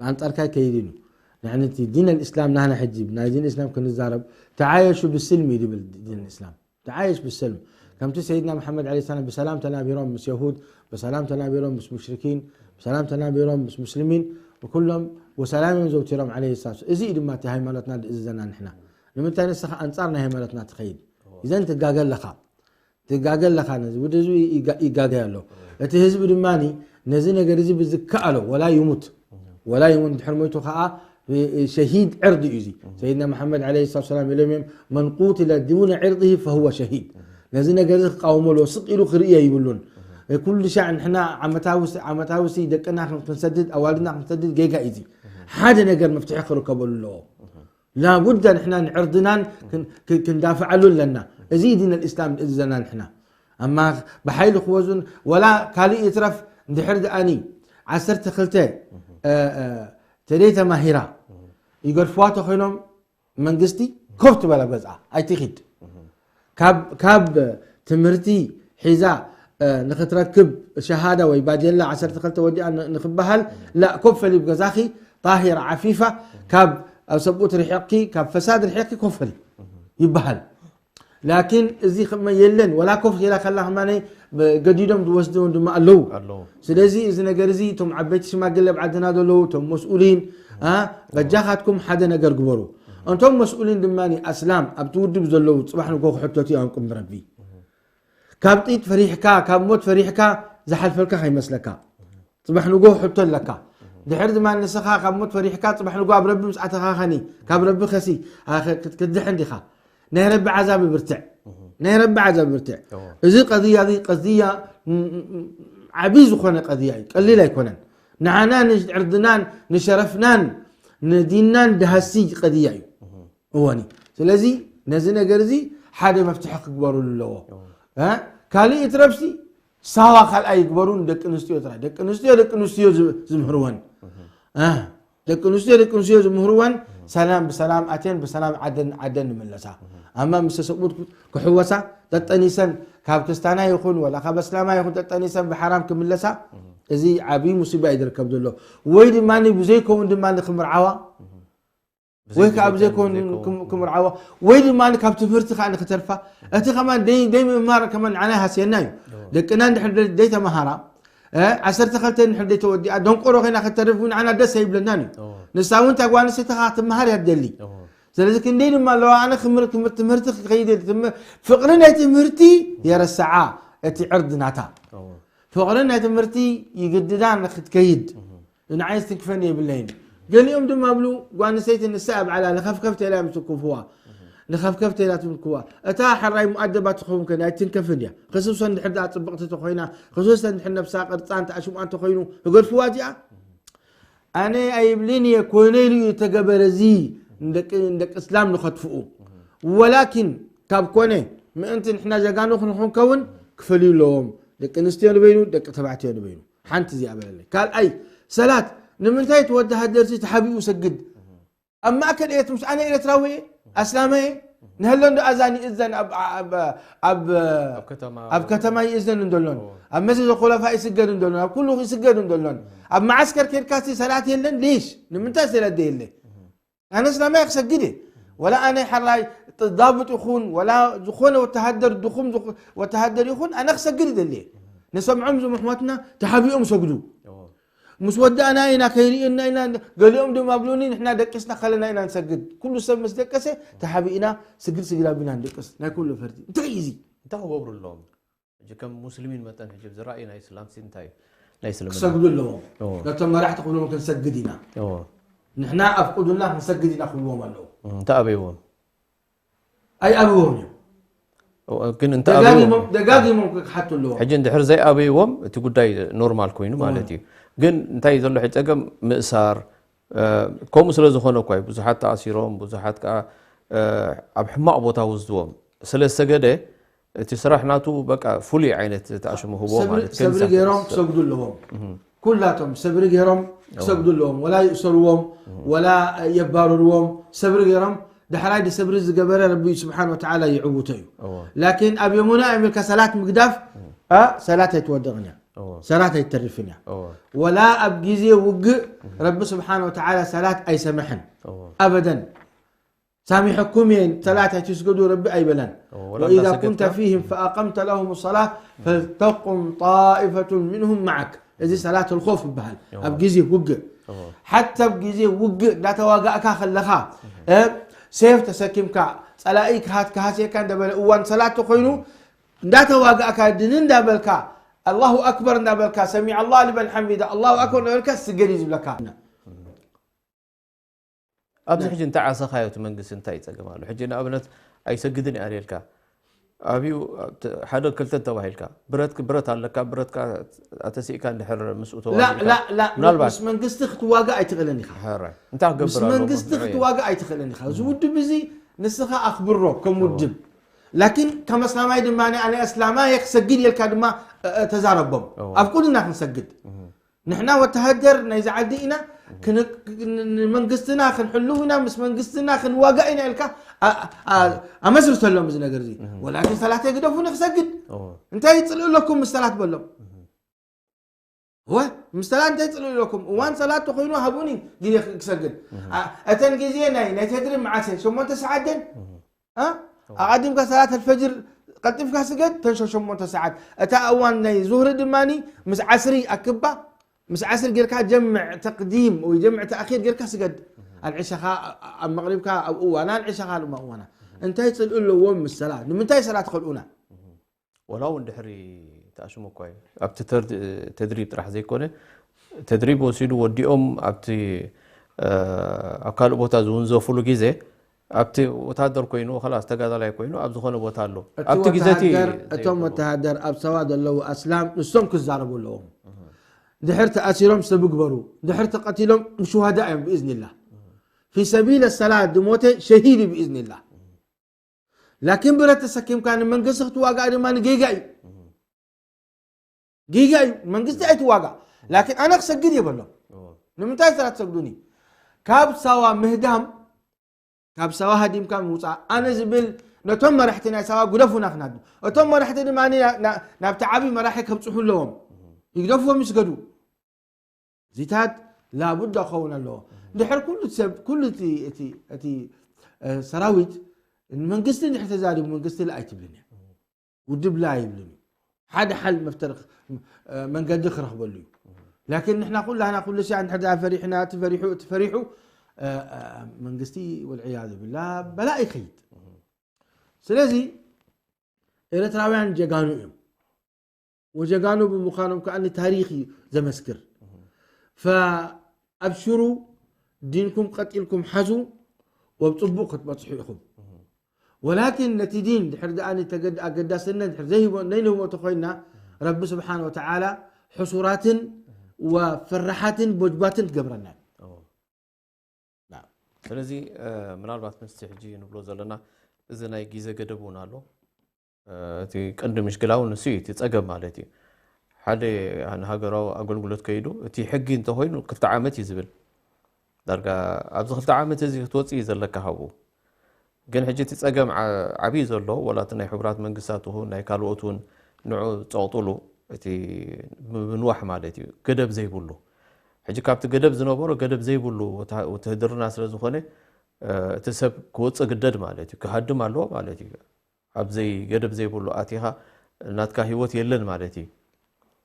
ብኣንጻርካ ኣይከይድን እዩ። ንሕና እቲ ዲን ኣልእስላም ናህና ሕጂ ናይ ዲን እስላም ክንዛረብ ተዓየሹ ብስልም እዩ ዝብል ዲን እስላም። ተዓየሽ ብሰልም ከምቲ ሰይድና መሓመድ ዓለይሂ ሰላም ብሰላም ተናቢሮም ምስ የሁድ ብሰላም ተናቢሮም ምስ ሙሽሪኪን ብሰላም ተናቢሮም ምስ ሙስሊሚን ኩሎም ወሰላም እዮም ዘውቲሮም ዓለይሂ ሰላም። እዚ እዩ ድማ እቲ ሃይማኖትና ዝእዝዘና ንሕና። ንምንታይ ንስኻ ኣንጻር ናይ ሃይማኖትና ትኸይድ? እዘን ትጋገ ኣለኻ። ትጋገ ኣለኻ ነዚ ውድ ህዝቢ ይጋገ ኣሎ። እቲ ህዝቢ ድማ ነዚ ነገር እዚ ብዝከኣሎ ወላ ይሙት ወላ ይሙት ድሕር ሞይቱ ከዓ ሸሂድ ዕርዲ እዩ እዚ። ሰይድና መሓመድ ዓለይሂ ሰላቱ ሰላም ኢሎም እዮም መን ቁትለ ዱነ ዕርዲሂ ፈሁወ ሸሂድ። ነዚ ነገር እዚ ክቃወሞ ኣለዎ ስቕ ኢሉ ክርእዮ ይብሉን። ኩሉ ሻዕ ንሕና ዓመታዊ ዓመታዊ ደቅና ክንሰድድ ኣዋልድና ክንሰድድ ጌጋ እዩ እዚ። ሓደ ነገር መፍትሒ ክርከበሉ ኣለዎ። ላቡዳ ንሕና ንዕርድናን ክንዳፍዓሉ ኣለና። እዚ ዲን ኣልእስላም ዝእዝዘና ንሕና ኣማ ብሓይሊ ክወዙን ወላ ካልእ ይትረፍ እንድሕር ደኣኒ ዓሰርተ ክልተ ተደይ ተማሂራ ይገድፍዋ ተኮይኖም መንግስቲ ኮፍ ትበል ኣብ ገዝኣ ኣይትኺድ። ካብ ትምህርቲ ሒዛ ንክትረክብ ሸሃዳ ወይ ባጀላ ዓሰርተ ክልተ ወዲኣ ንክበሃል ላ ኮፍ በሊ ብገዛኺ ጣሂራ ዓፊፋ ካብ ሰብኡት ርሒቕኪ ካብ ፈሳድ ርሒቕኪ ኮፍ በሊ ይበሃል። ላኪን እዚ የለን ወላ ኮፍ ኢላ ከላ ከማነይ ገዲዶም ዝወስድዎም ድማ ኣለዉ። ስለዚ እዚ ነገር እዚ እቶም ዓበይቲ ሽማግለ ኣብ ዓድና ዘለዉ እቶም መስኡሊን በጃኻትኩም ሓደ ነገር ግበሩ። እንቶም መስኡሊን ድማ ኣስላም ኣብቲ ውድብ ዘለዉ ፅባሕ ንጎ ክሕተቱ እዮም ቅድሚ ረቢ። ካብ ጥይት ፈሪሕካ ካብ ሞት ፈሪሕካ ዝሓልፈልካ ከይመስለካ። ፅባሕ ንጎ ሕቶ ኣለካ። ድሕር ድማ ንስኻ ካብ ሞት ፈሪሕካ ፅባሕ ንጎ ኣብ ረቢ ምስ ኣተኻኸኒ ካብ ረቢ ከሲ ክትድሕን ዲኻ? ናይ ረቢ ዓዛብ ብርትዕ ናይ ረቢ ዓዛብ ብርትዕ። እዚ ቀضያ እዚ ቀضያ ዓብይ ዝኾነ ቀضያ እዩ፣ ቀሊል ኣይኮነን። ንዓና ንዕርድናን ንሸረፍናን ንዲንናን ድሃሲ ቀضያ እዩ። እወኒ ስለዚ ነዚ ነገር እዚ ሓደ መፍትሒ ክግበሩሉ ኣለዎ። ካልእ ይትረፍሲ ሳዋ ካልኣይ ይግበሩ ንደቂ ኣንስትዮ ጥራይ። ደቂ ኣንስትዮ ደቂ ኣንስትዮ ዝምህርወን። ደቂ ኣንስትዮ ደቂ ኣንስትዮ ዝምህርወን ሰላም ብሰላም ኣትየን ብሰላም ዓደን ዓደን ንምለሳ። ኣማ ምስ ተሰብኡት ክሕወሳ ጠጠኒሰን ካብ ክስታና ይኹን ወላ ካብ ኣስላማ ይኹን ጠጠኒሰን ብሓራም ክምለሳ፣ እዚ ዓብዪ ሙሲባ እዩ ዝርከብ ዘሎ። ወይ ድማ ብዘይከውን ድማ ክምርዓዋ፣ ወይ ከዓ ብዘይከውን ክም- ክምርዓዋ፣ ወይ ድማ ካብ ትምህርቲ ከዓ ንክተርፋ። እቲ ከማን ደይ ደይ ምምሃር ከማን ንዓና ይሃስየና እዩ። ደቅና እንድሕር ደይ- ደይተምሃራ፣ እ፣ ዓሰርተ ክልተ እንድሕር ደይተወዲኣ ደንቆሮ ኮይና ከተርፍ እውን ንዓና ደስ ኣይብለናን እዩ። ንሳ እውን እታ ጓል ኣንስተይቲ ከዓ ክትምሃር እያ ትደሊ። ስለዚ ክንደይ ድማ ኣለዋ ኣነ ክምር- ክምር- ትምህርቲ ክኸይድ እየ፣ ትም- ፍቕሪ ናይ ትምህርቲ የረስዓ እቲ ዕርዲ ናታ። ፍቕሪ ናይ ትምህርቲ ይግድዳ ንክትከይድ። ንዓይ ዝትንክፈኒ የብለይን። ገሊኦም ድማ ብሉ ጓል ኣንስተይቲ ንሳ እያ ባዕላ ንኸፍከፍተ ኢላ እዮም ዝትንክፍዋ። ንኸፍከፍተ ኢላ ትንክዋ። እታ ሕራይ ሙኣደባ ትኸውን ከ ኣይትንከፍን እያ። ክሱሰን ድሕር ደኣ ጽብቕቲ ተኾይና፣ ክሱሰን ድሕር ነብሳ ቅርጻን ተኣሽምኣን ተኾይኑ፣ ክገድፍዋ እዚኣ? ኣነ ኣይብልን እየ፣ ኮነ ኢሉ እዩ ተገበረ እዚ ንደቂ ንደቂ እስላም ንኸጥፍኡ። ወላኪን ካብ ኮነ ምእንቲ ንሕና ጀጋኑ ክንኾን ከውን ክፈልዩ ኣለዎም። ደቂ ኣንስትዮ ንበይኑ፣ ደቂ ተባዕትዮ ንበይኑ። ሓንቲ እዚኣ በለለይ። ካልኣይ፣ ሰላት ንምንታይ እቲ ወተሃደር እዚ ተሓቢኡ ሰግድ? ኣብ ማእከል ኤርትራ፣ ምስ ኣነ ኤርትራዊ እየ፣ ኣስላማይ እየ፣ ንህሎ እንዶ ኣዛን ይእዘን ኣብ ኣብ ኣብ ኣብ ኣብ ከተማ ኣብ ከተማ ይእዘን እንዶሎን፣ እዎ። ኣብ መስጊድ ኮለፋ ይስገድ እንዶሎን፣ ኣብ ኩሉ ይስገድ እንዶሎን፣ ኣብ መዓስከር ኬድካ ሲ ሰላት የለን ሊሽ ንምንታይ ሰላት የለ? ኣነ እስላማይ ክሰግድ እየ። ወላ ኣነ ሓራይ ዳብጥ ይኹን ወላ ዝኾነ ወተሃደር ድኹም ዝኾ- ወተሃደር ይኹን ኣነ ክሰግድ ይደሊ እየ። ንሰምዖም እዞም ኣሕዋትና ተሓቢኦም ሰግዱ። እዎ። ምስ ወዳእና ኢና ከይርእየና ኢና። ገሊኦም ድማ ኣብሉኒ ንሕና ደቂስና ከለና ኢና ንሰግድ። ኩሉ ሰብ ምስ ደቀሰ ተሓቢእና ስግድ ስግድ ኣቢና ንደቅስ። ናይ ኩሉ ፈርቲ እንታይ እዩ እዚ? እንታይ ክገብሩ ኣለዎም? ሕጂ ከም ሙስሊሚን መጠን ሕጂ ዝረኣዩ ናይ እስላም ሲ እንታይ እዩ? ናይ እስልምና ክሰግዱ ኣለዎም። እዎ። ነቶም መራሕቲ ክብሎም ክንሰግድ ኢና። እዎ። ንሕና ኣፍቅዱና ክንሰግድ ኢና ክብልዎም ኣለዉ። እንታይ ኣበይዎም? ኣይኣብዎም እዮም። እዎ፣ ግን እንታይ ኣበይዎም? ደጋጊሞም ደጋጊሞም ክሓቱ ኣለዎም። ሕጂ እንድሕር ዘይኣበይዎም እቲ ጉዳይ ኖርማል ኮይኑ እዎ። ማለት እዩ። ግን እንታይ ዘሎ ሕጂ ጸገም ምእሳር፣ እ፣ ከምኡ ስለ ዝኾነ እኳ እዩ ብዙሓት ተኣሲሮም፣ ብዙሓት ከኣ፣ እ፣ ኣብ ሕማቕ ቦታ ወስድዎም። ስለ ዝሰገደ እቲ ስራሕ ናቱ በቃ ፍሉይ ዓይነት ተኣሽሙ ህቦ ሰብሪ ማለት ሰብሪ ከንሳ- ገይሮም ክሰግዱ ኣለዎም። እህ። ኩላቶም ሰብሪ ገይሮም ክሰግዱ ኣለዎም። ወላ ይእሰርዎም፣ ወላ የባርርዎም፣ ሰብሪ ገይሮም ዳሕራይ ድሰብሪ ዝገበረ ረቢ ስብሓን ወተዓላ ይዕውቶ እዩ። እዎ። ላኪን ኣብ የሙና ኣሜሪካ ሰላት ምግዳፍ እ፣ ሰላት ኣይትወደቕን እያ። እዎ። ሰላት ኣይትተርፍን እያ። እዎ። ወላ ኣብ ግዜ ውግእ ረቢ ስብሓን ወተዓላ ሰላት ኣይሰምሐን። እዎ። ኣበደን። ሳሚሐኩም እየ ሰላት ኣይትስገዱ ረቢ ኣይበለን። እዎ፣ ወላ ወኢዛ እንዳሰገድካ? ኩንተ ፊህም ፈኣቀምተ ለሁም ሰላ ፈልተቁም ጣኢፈቱን ምንሁም መዓክ። እዚ ሰላት ልኮፍ ይበሃል። እዎ። ኣብ ግዜ ውግእ እዎ። ሓታ ኣብ ግዜ ውግእ እንዳተዋጋእካ ከለኻ እ፣ ሴፍ ተሰኪምካ ጸላኢ ክሃት ክሃስየካ እንደበለ እዋን ሰላት ተኮይኑ እንዳተዋጋእካ ድን እንዳበልካ ኣላሁ ኣክበር እንዳበልካ ሰሚዐ ኣላህ ሊመን ሓሚዳ ኣላሁ ኣክበር እንዳበልካ ስገድ እዩ ዝብለካ። ኣብዚ ሕጂ እንታይ ዓሰኻዮ እቲ መንግስቲ እንታይ ይጸገም ኣሎ? ሕጂ ንኣብነት ኣይሰግድን እየ ኣልየልካ ኣብዩ ሓደ ክልተ ተባሂልካ ብረት ብረት ኣለካ ብረትካ ኣተሲእካ እንድሕር ምስኡ ላ ተዋጊእካ ላ ላ ምናልባት ምስ መንግስቲ ክትዋጋእ ኣይትኽእልን ኢኻ። ሕራይ እንታይ ክገብር ምስ ኣለዎ? መንግስቲ ክትዋጋእ ኣይትኽእልን ኢኻ። እዚ ውድብ እዚ ንስኻ ኣኽብሮ ከም ውድብ ላኪን ከም ኣስላማይ ድማ ኣነ ኣስላማይ ክሰግድ የልካ ድማ እ፣ እ፣ ተዛረቦም እዎ። ኣብ ቁድና ክንሰግድ ንሕና ወተሃደር ናይዚ ዓዲ ኢና ክን- ን- ንመንግስትና ክንሕልው ኢና ምስ መንግስትና ክንዋጋእ ኢና ኢልካ ኣ- ኣ- ኣመስርተሎም እዚ ነገር እዚ ወላኪን ሰላተይ ግደፉኒ ክሰግድ እዎ። እንታይ ይፅልእ ኣለኩም ምስ ሰላት በሎም እወ ምስ ሰላት እንታይ ይፅልእ ኣለኩም እዋን ሰላት ተኮይኑ ሃቡኒ ግዜ ክሰግድ ኣ- እተን ግዜ ናይ ናይ ተድሪ መዓሰ ሸሞንተ ሰዓት ደን ኣ? ኣቐዲምካ ሰላት ኣልፈጅር ቀልጢፍካ ስገድ ተን ሸሞንተ ሰዓት እታ እዋን ናይ ዙህሪ ድማ ምስ ዓስሪ ኣክባ ምስ ዓስር ጌርካ ጀምዕ ተቅዲም ወይ ጀምዕ ተኣኺር ጌርካ ስገድ ኣልዕሻኻ ኣብ መቕሪብካ ኣብ እዋና ኣልዕሻኻ ድማ እዋና እንታይ ፅልኡ ኣለዎም ምስ ሰላት ንምንታይ ሰላት ከልኡና ወላ እውን ድሕሪ ተኣሽሙ እኳ እዩ ኣብቲ ተድሪብ ጥራሕ ዘይኮነ ተድሪብ ወሲዱ ወዲኦም ኣብቲ ኣብ ካልእ ቦታ ዝውንዘፉሉ ግዜ ኣብቲ ወታደር ኮይኑ ላስ ተጋዳላይ ኮይኑ ኣብ ዝኾነ ቦታ ኣሎ ኣብቲ ግዜ እቲ ወተሃደር እቶም ወተሃደር ኣብ ሰባ ዘለዉ ኣስላም ንሶም ክዛረቡ ኣለዎም ድሕር ተኣሲሮም ሰብ ግበሩ ድሕር ተቀቲሎም ሹሃዳ እዮም ብእዝኒላ ፊ ሰቢል ሰላት ዝሞተ ሸሂድ እዩ ብእዝኒላ ላኪን ብረት ተሰኪምካ ንመንግስቲ ክትዋጋእ ድማ ንጌጋ እዩ ጌጋ እዩ መንግስቲ ኣይትዋጋእ ላኪን ኣነ ክሰግድ እየ በሎም ንምንታይ ስራ ትሰግዱኒ ካብ ሳዋ ምህዳም፣ ካብ ሳዋ ሃዲምካ ምውፃእ፣ ኣነ ዝብል ነቶም መራሕቲ ናይ ሳዋ ግደፉና ክናዱ፣ እቶም መራሕቲ ድማ ና- ና- ናብቲ ዓብዪ መራሒ ከብፅሑ ኣለዎም። ይግደፍዎም ይስገዱ። እዚታት ላቡዳ ክኸውን ኣለዎ። ድሕር ኩሉ ሰብ፣ ኩሉ እቲ እቲ እቲ እ፣ ሰራዊት ንመንግስቲ እንድሕር ተዛሪቡ መንግስቲ ላ ኣይትብልን እያ። ውድብ ላ ይብልን እዩ። ሓደ ሓል መፍተር መንገዲ ክረኽበሉ እዩ። ላኪን ንሕና ኩላህና ኩሉ ሲያ እንድሕር ደኣ ፈሪሕና፣ እቲ ፈሪሑ፣ እቲ ፈሪሑ፣ እ፣ እ፣ መንግስቲ ወልዕያዙ ብላ በላ ይኸይድ። ስለዚ ኤርትራውያን ጀጋኑ እዮም። ወጀጋኑ ብምዃኖም ከኣ ታሪኽ እዩ ዘመስክር። ፈኣብሽሩ፣ ዲንኩም ቀጢልኩም ሓዙ፣ ወብ ጽቡቕ ክትበጽሑ ኢኹም። ወላኪን ነቲ ዲን ድሕር ደኣ ተገድ-፣ ኣገዳስነት ድሕር ዘይህቦ-፣ ነይንህቦ ተኾይንና፣ ረቢ ስብሓን ወተዓላ ሕሱራትን ወፈራሓትን ቦጅባትን ክገብረና እዩ። ስለዚ ምናልባት ምስቲ ሕጂ ንብሎ ዘለና እዚ ናይ ግዜ ገደብ እውን ኣሎ። እቲ ቀንዲ ምሽግላ እውን ንሱ እዩ፣ እቲ ጸገም ማለት እዩ። ሓደ ንሃገራዊ ኣገልግሎት ከይዱ እቲ ሕጊ እንተኾይኑ ክልተ ዓመት እዩ ዝብል። ዳርጋ ኣብዚ ክልተ ዓመት እዚ ክትወፅእ እዩ ዘለካ ካብኡ። ግን ሕጂ እቲ ጸገም ዓብዩ ዘሎ ወላ እቲ ናይ ሕቡራት መንግስታት ይኹን ናይ ካልኦት እውን ንዑ ጸቕጥሉ እቲ ምንዋሕ ማለት እዩ፣ ገደብ ዘይብሉ። ሕጂ ካብቲ ገደብ ዝነበሮ ገደብ ዘይብሉ ውትሃ- ውትህድርና ስለ ዝኾነ እቲ ሰብ ክወፅእ ግደድ ማለት እዩ፣ ክሃድም ኣለዎ ማለት እዩ። ኣብ ዘይ ገደብ ዘይብሉ ኣቲኻ ናትካ ህይወት የለን ማለት እዩ።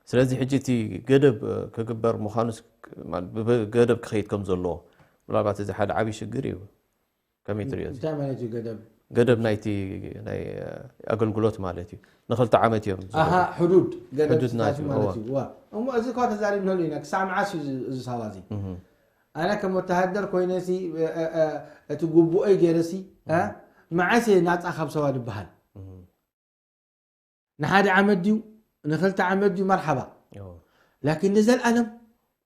ስለዚ ሕጂ እቲ ገደብ ክግበር ምዃኑ ገደብ ክኸይድ ከም ዘለዎ ምናልባት እዚ ሓደ ዓብዪ ሽግር እዩ። ከመይ ትሪኦ? እንታይ ማለት እዩ ገደብ? ገደብ ናይቲ ናይ ኣገልግሎት ማለት እዩ። ንክልተ ዓመት እዮም ዝገብሩ። ኣሃ፣ ሕዱድ ገደብ ሕዱድ ናቸው፣ ማለት እዋ። እዩ። ዋ። እሞ እዚ እኳ ተዛሪብናሉ ኢና። ክሳዕ መዓስ እዩ እዚ- እዚ ሳዋ እዚ? ኣነ ከም ወተሃደር ኮይነ ሲ እ- እ- እ- እቲ ግቡኦይ ገይረ ሲ እ? መዓስ እየ ናፃ ካብ ሰዋ ዝበሃል? ንሓደ ዓመት ድዩ ንክልተ ዓመት ድዩ መርሓባ። እዎ። ላኪን ንዘልኣለም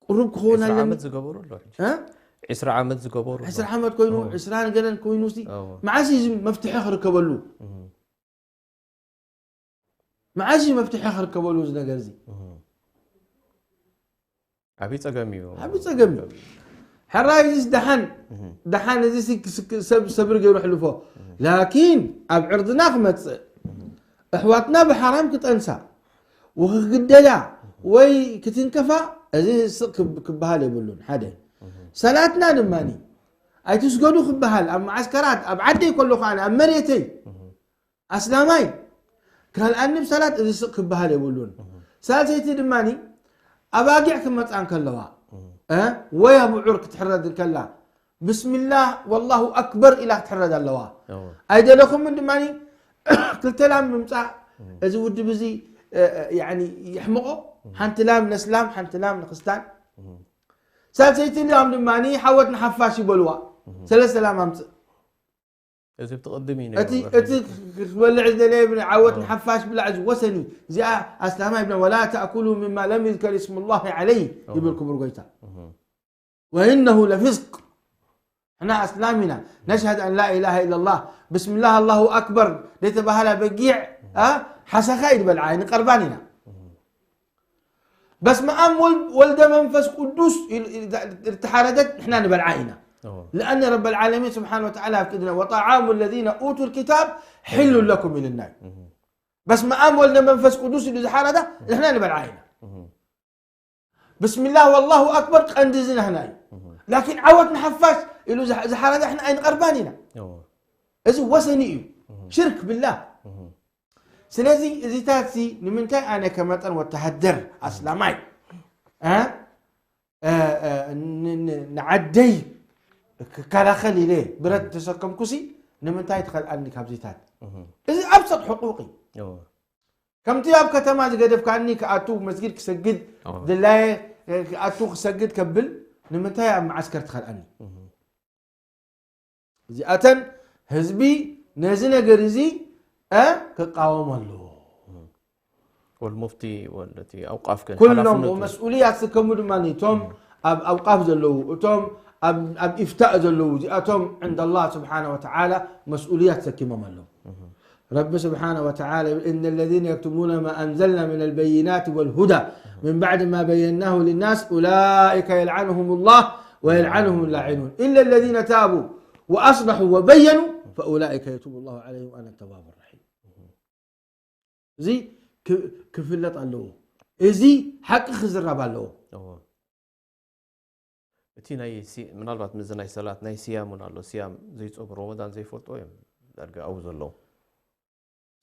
ቅሩብ ክኸውን ዕስራ ኣለኒ። ዓመት ዝገበሩ ኣሎ ሕጂ። እ? ዕስራ ዓመት ዝገበሩ ኣሎ። ዕስራ ዓመት ኮይኑ እዎ። ዕስራ ገለን ኮይኑ ሲ እዎ። መዓስ እዩ እዚ መፍትሒ ክርከበሉ? እም። መዓስ እዩ መፍትሒ ክርከበሉ እዚ ነገር እዚ? እም። ዓብዪ ጸገም እዩ። ዓብዪ ጸገም እዩ። ሕራይ እዚ ደሓን እም። ደሓን እዚ ሲ- ሲ- ሰብ ሰብሪ ገይሩ ሕልፎ። ላኪን ኣብ ዕርድና ክመጽእ፣ ኣሕዋትና ብሓራም ክጠንሳ፣ ወክግደላ ወይ ክትንከፋ፣ እዚ ስቕ ክብ- ክበሃል የብሉን። ሓደ ሰላትና ድማ ኣይትስገዱ ክበሃል ኣብ መዓስከራት ኣብ ዓደይ ከሎ ከኣ ኣብ መሬተይ ኣስላማይ ካልኣኒ ብሰላት እዚ ስቕ ክበሃል የብሉን። ሳልሰይቲ ድማ ኣባጊዕ ክመፃ እንከለዋ እ፣ ወይ ኣብዑር ክትሕረድ እንከላ ብስሚላህ ወላሁ ኣክበር ኢላ ክትሕረድ ኣለዋ። እዎ። ኣይደለኹምን ድማ ክልተ ላም ምምፃእ እዚ ውድብ እዚ እ፣ እ፣ ያኒ የሕምቖ። ሓንቲ ላም ነስላም ሓንቲ ላም ንክስታን። ሳልሰይቲ ላም ድማ ሓወት ንሓፋሽ ይበልዋ። ሰለስተ ላም ኣምፅእ። እዚ ብትቕድም እዩ እቲ ነይሩ። እቲ ክበልዕ ዝደለየ ብን ዓወት ንሓፋሽ ብላዕ እዚ ወሰን እዩ። እዚኣ ኣስላማይ ብላ ወላ ተእኩሉ ምማ ለም ይዝከር ስሙ ላሂ ዓለይህ ይብል ክቡር ጎይታ። ወኢነሁ ለፊስቅ። ሕና ኣስላም ኢና። ነሽሀድ ኣን ላ ኢላሃ ኢላ ላህ ብስምላህ ኣላሁ ኣክበር ደይተባሃላ በጊዕ አ፣ ሓሰኻ እዩ ዝበልዓ ኣይንቀርባን ኢና። በስመ ኣብ ወልድ ወልደ መንፈስ ቅዱስ ኢሉ- ዝተሓረደት ንሕና ንበልዓ ኢና። እዎ። لأن رب العالمين سبحانه وتعالى ኣብቲ ድነ وطعام الذين أوتوا الكتاب حل لكم ኢልና እዩ። በስመ ኣብ ወልደ መንፈስ ቅዱስ ኢሉ ዝሓረዳ ንሕና ንበልዓ ኢና። ብስሚላህ ወላሁ ኣክበር ቀንዲ እዚ ናህና እዩ። ላኪን ዓወት ንሓፋሽ ኢሉ ዝሓ- ዝሓረዳ ንሕና ኣይንቐርባን ኢና። እዎ። እዚ ወሰኒ እዩ። ሽርክ ብላህ። ስለዚ እዚታት ሲ ንምንታይ ኣነ ከመጠን ወተሃደር ኣስላማይ እ? እ፣ እ፣ ን- ን- ንዓደይ ክከላኸል ኢለ ብረት ተሰከምኩሲ ንምንታይ ትኸልኣኒ ካብዚታት? እዚ ኣብሰጥ ሕቁቕ እዩ። እዎ። ከምቲ ኣብ ከተማ ዝገደፍካኒ ክኣቱ መስጊድ ክሰግድ እዎ። ድላየ ክኣቱ ክሰግድ ከብል ንምንታይ ኣብ መዓስከር ትኸልኣኒ? እዚኣተን ህዝቢ ነዚ ነገር እዚ እ ክቃወም ኣለዎ። ወልሙፍቲ ወልቲ ኣውቃፍ ከን ኩሎም ሓላፍነቱ። መስኡልያ ዝስከሙ ድማ እቶም ኣብ ኣውቃፍ ዘለዉ እቶም ኣብ ኣብ ኢፍታእ ዘለዉ እዚኣቶም ዕንደ ኣላህ ስብሓነ ወተዓላ መስኡልያ ተሰኪሞም ኣለዉ። ረቢ ስብሓነ ወተዓላ ይብል፣ إن الذين يكتمون ما أنزلنا من البينات والهدى من بعد ما بيناه للناس أولئك يلعنهم الله ويلعنهم اللاعنون إلا الذين تابوا وأصلحوا وبينوا فأولئك يتوب الله عليهم وأنا التواب الرحيم. እዚ ክ- ክፍለጥ ኣለዎ። እዚ ሓቂ ክዝረብ ኣለዎ። እዎ። እቲ ናይ ሲ- ምናልባት ምዚ ናይ ሰላት ናይ ስያም እውን ኣሎ። ስያም ዘይጾም፣ ሮመዳን ዘይፈልጦ እዮም ዳርጋ ኣብኡ ዘለዉ።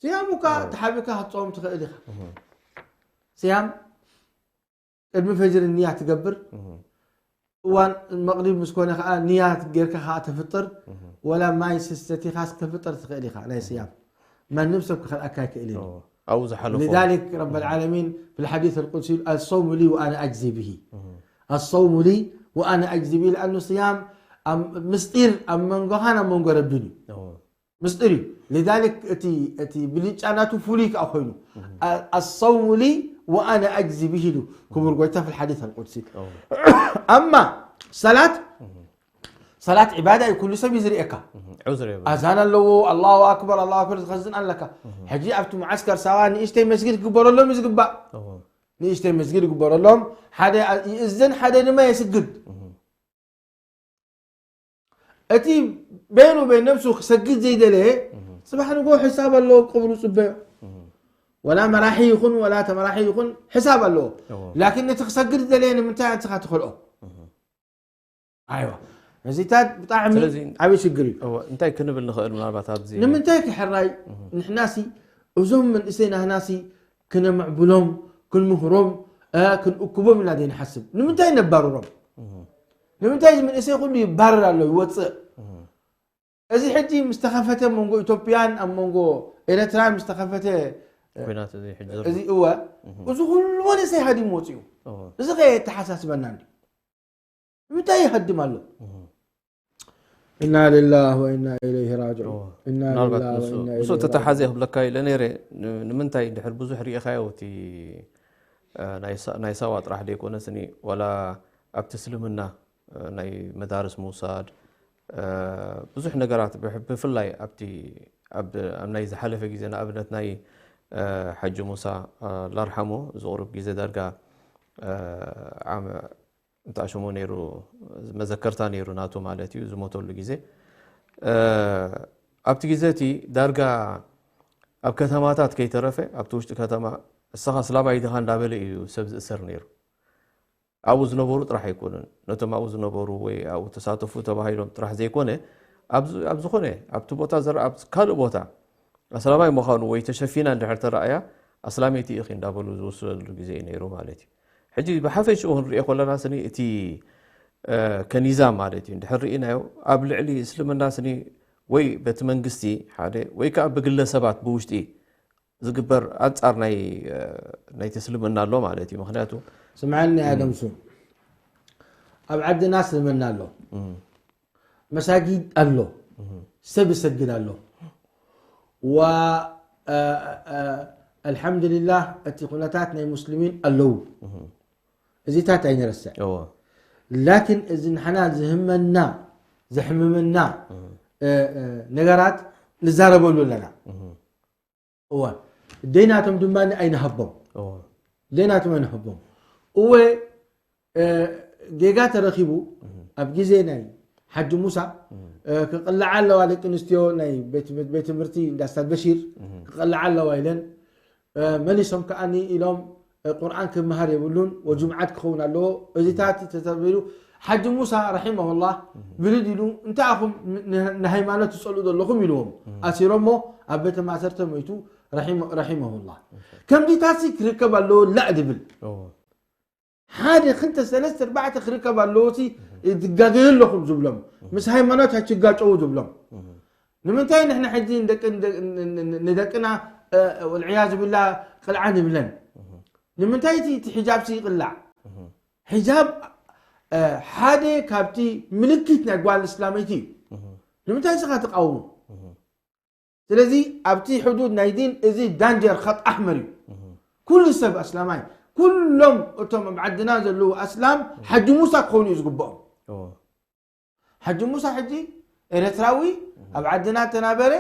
ስያም እኳ ተሓቢካ ክትጾም ትኽእል ኢኻ። ስያም ቅድሚ ፈጅሪ ንያ ትገብር። እዋን መቕሪብ ምስ ኮነ ከዓ ንያ ጌርካ ከዓ ተፍጥር። ወላ ማይ ሰቲኻስ ከፍጥር ትኽእል ኢኻ። ናይ ስያም ማንም ሰብ ክኸልኣካ ኣይክእል እዩ። ኣብኡ ዝሓለፎ لذلك رب العالمين في الحديث القدسي الصوم لي وأنا أجزي به. الصوم لي وأنا أجزي به لأنه صيام ምስጢር ኣብ መንጎኻን ኣብ መንጎ ረቢን እዩ። ምስጢር እዩ። لذلك እቲ እቲ ብልጫ ናቱ ፍሉይ ከዓ ኮይኑ الصوم لي وأنا أجزي به ኢሉ ክቡር ጎይታ في الحديث القدسي. ኣማ ሰላት ሰላት ዒባዳ እዩ፣ ኩሉ ሰብ እዩ ዝርእየካ። ዑዝር የብሉ። ኣዛን ኣለዎ፣ ኣላሁ ኣክበር ኣላሁ ኣክበር ዝኸዝን ኣለካ። ሕጂ ኣብቲ ሙዓስከር ሳዋ ንእሽተይ መስጊድ ክግበረሎም እዩ ዝግባእ። ንእሽተይ መስጊድ ይግበረሎም፣ ሓደ ይእዝን ሓደ ድማ የስግድ። እቲ በይኑ በይን ነብሱ ክሰግድ ዘይደለየ ጽባሕ ንጎ ሕሳብ ኣለዎ፣ ቀብሩ ጽበዮ። ወላ መራሒ ይኹን ወላ ተመራሒ ይኹን ሕሳብ ኣለዎ። ላኪን ነቲ ክሰግድ ዝደለየ ንምንታይ ኣንስኻ ትኸልኦ? ኣይዋ፣ እዚታት ብጣዕሚ ስለዚ ዓብዪ ሽግር እዩ። እወ፣ እንታይ ክንብል ንኽእል? ምናልባት ኣብዚ ንምንታይ ክሕራይ ንሕናሲ እዞም መንእሰይ ናህናሲ ክነምዕብሎም ክንምህሮም እ፣ ክንእክቦም ኢና ዘይንሓስብ? ንምንታይ ነባርሮም? ንምንታይ እዚ መንእሰይ ኩሉ ይባረር ኣሎ ይወፅእ? እዚ ሕጂ ምስ ተኸፈተ መንጎ ኢትዮጵያን ኣብ መንጎ ኤረትራን ምስ ተኸፈተ ኩናት እዚ ሕጂ ዘሎ እዚ እወ እዚ ኩሉ መንእሰይ ሃዲሙ ወፂኡ። እወ። እዚ ከየተሓሳስበና እንዲ ንምንታይ ይሃድም ኣሎ? ኢና ሊላህ ወኢና ኢለይሂ ራጅዑን። ኢና ምናልባት ሊላህ ምስ- ወኢና ምስኡ ኢለይሂ ተተሓዘ ራጅዑን። ክብለካ ኢለ ነይረ። ን- ንምንታይ ድሕር ብዙሕ ርኢኻዮ እቲ እ፣ ናይ ሳ- ናይ ሳዋ ጥራሕ ዘይኮነ ስኒ ዋላ ኣብቲ እስልምና እ፣ ናይ መዳርስ ምውሳድ እ፣ ብዙሕ ነገራት ብሕ- ብፍላይ ኣብቲ ኣብ ኣብ ናይ ዝሓለፈ ግዜ ንኣብነት ናይ እ፣ ሓጂ ሙሳ እ፣ ላርሓሞ ዝቕሩብ ግዜ ዳርጋ እ፣ ዓመ- እንታይ ሽሙ ነይሩ መዘከርታ ነይሩ ናቱ ማለት እዩ ዝሞተሉ ግዜ እ፣ ኣብቲ ግዜ እቲ ዳርጋ ኣብ ከተማታት ከይተረፈ ኣብቲ ውሽጢ ከተማ እስኻ ስላማይ ድኻ እንዳበለ እዩ ሰብ ዝእሰር ነይሩ። ኣብኡ ዝነበሩ ጥራሕ ኣይኮኑን ነቶም ኣብኡ ዝነበሩ ወይ ኣብኡ ተሳተፉ ተባሂሎም ጥራሕ ዘይኮነ ኣብ ዝ- ኣብ ዝኾነ ኣብቲ ቦታ ዘረ ኣብ ካልእ ቦታ ኣስላማይ ምዃኑ ወይ ተሸፊና እንድሕር ተረኣያ ኣስላመይቲ ኢኺ እንዳበሉ ዝወስደሉ ግዜ እዩ ነይሩ ማለት እዩ። ሕጂ ብሓፈሽኡ ክንሪኦ ከለና ስኒ እቲ እ፣ ከኒዛ ማለት እዩ እንድሕር ርኢናዮ ኣብ ልዕሊ እስልምና ስኒ ወይ በቲ መንግስቲ ሓደ ወይ ከዓ ብግለሰባት ብውሽጢ ዝግበር ኣንጻር ናይ እ፣ ናይቲ እስልምና ኣሎ ማለት እዩ። ምክንያቱ ስምዓኒ ኣደምሱ ኣብ ዓድና እስልምና ኣሎ፣ መሳጊድ ኣሎ፣ ሰብ ይሰግድ ኣሎ። ዋ እ፣ እ፣ ኣልሓምዱሊላህ እቲ ኩነታት ናይ ሙስሊሚን ኣለዉ። እዚታት ኣይንረስዕ። እዎ ላኪን እዚ ንሕና ዝህመና ዘሕምመና እ፣ እ፣ ነገራት ንዛረበሉ ኣለና። እወ ደይናቶም ድማ ኣይንሃቦም። እዎ ደይናቶም ኣይንሃቦም። እወ እ፣ ጌጋ ተረኺቡ ኣብ ግዜ ናይ ሓጂ ሙሳ እ፣ ክቕልዓ ኣለዋ ደቂ ኣንስትዮ ናይ ቤት ቤት ትምህርቲ እንዳስታት በሺር ክቕልዓ ኣለዋ ኢለን እ፣ መሊሶም ከዓኒ ኢሎም እ፣ ቁርኣን ክመሃር የብሉን ወጅምዓት ክኸውን ኣለዎ። እዚታት ተተቢሉ ሓጂ ሙሳ ረሒመሁላህ ብርድ ኢሉ እንታይ ኣኹም ን- ንሃይማኖት ትጸልኡ ዘለኹም ኢልዎም ኣሲሮሞ ኣብ ቤተ ማእሰርቲ ሞይቱ ረሒመ- ረሒመሁላህ። ከምዚታት ሲ ክርከብ ኣለዎ ላእ ድብል እዎ ሓደ ክልተ ሰለስተ ኣርባዕተ ክርከብ ኣለዎ ሲ ትጋገዩ ኣለኹም ዝብሎም ምስ ሃይማኖት ኣይትጋጨዉ ዝብሎም ንምንታይ ንሕና ሕጂ ንደቂ ንደቅና ወልዕያዝ ብላ ቅልዓ ንብለን ንምንታይ እቲ እቲ ሒጃብ ሲ ይቅላዕ ሒጃብ ሓደ ካብቲ ምልክት ናይ ጓል እስላመይቲ እዩ ንምንታይ ስኻ ትቃውሙ ስለዚ ኣብቲ ሕዱድ ናይ ዲን እዚ ዳንጀር ኸጥ ኣሕመር እዩ ኩሉ ሰብ ኣስላማይ ኩሎም እቶም ኣብ ዓድና ዘለዉ ኣስላም ሓጂ ሙሳ ክኾኑ እዩ ዝግብኦም ሓጂ ሙሳ ሕጂ ኤረትራዊ ኣብ ዓድና ተናበረ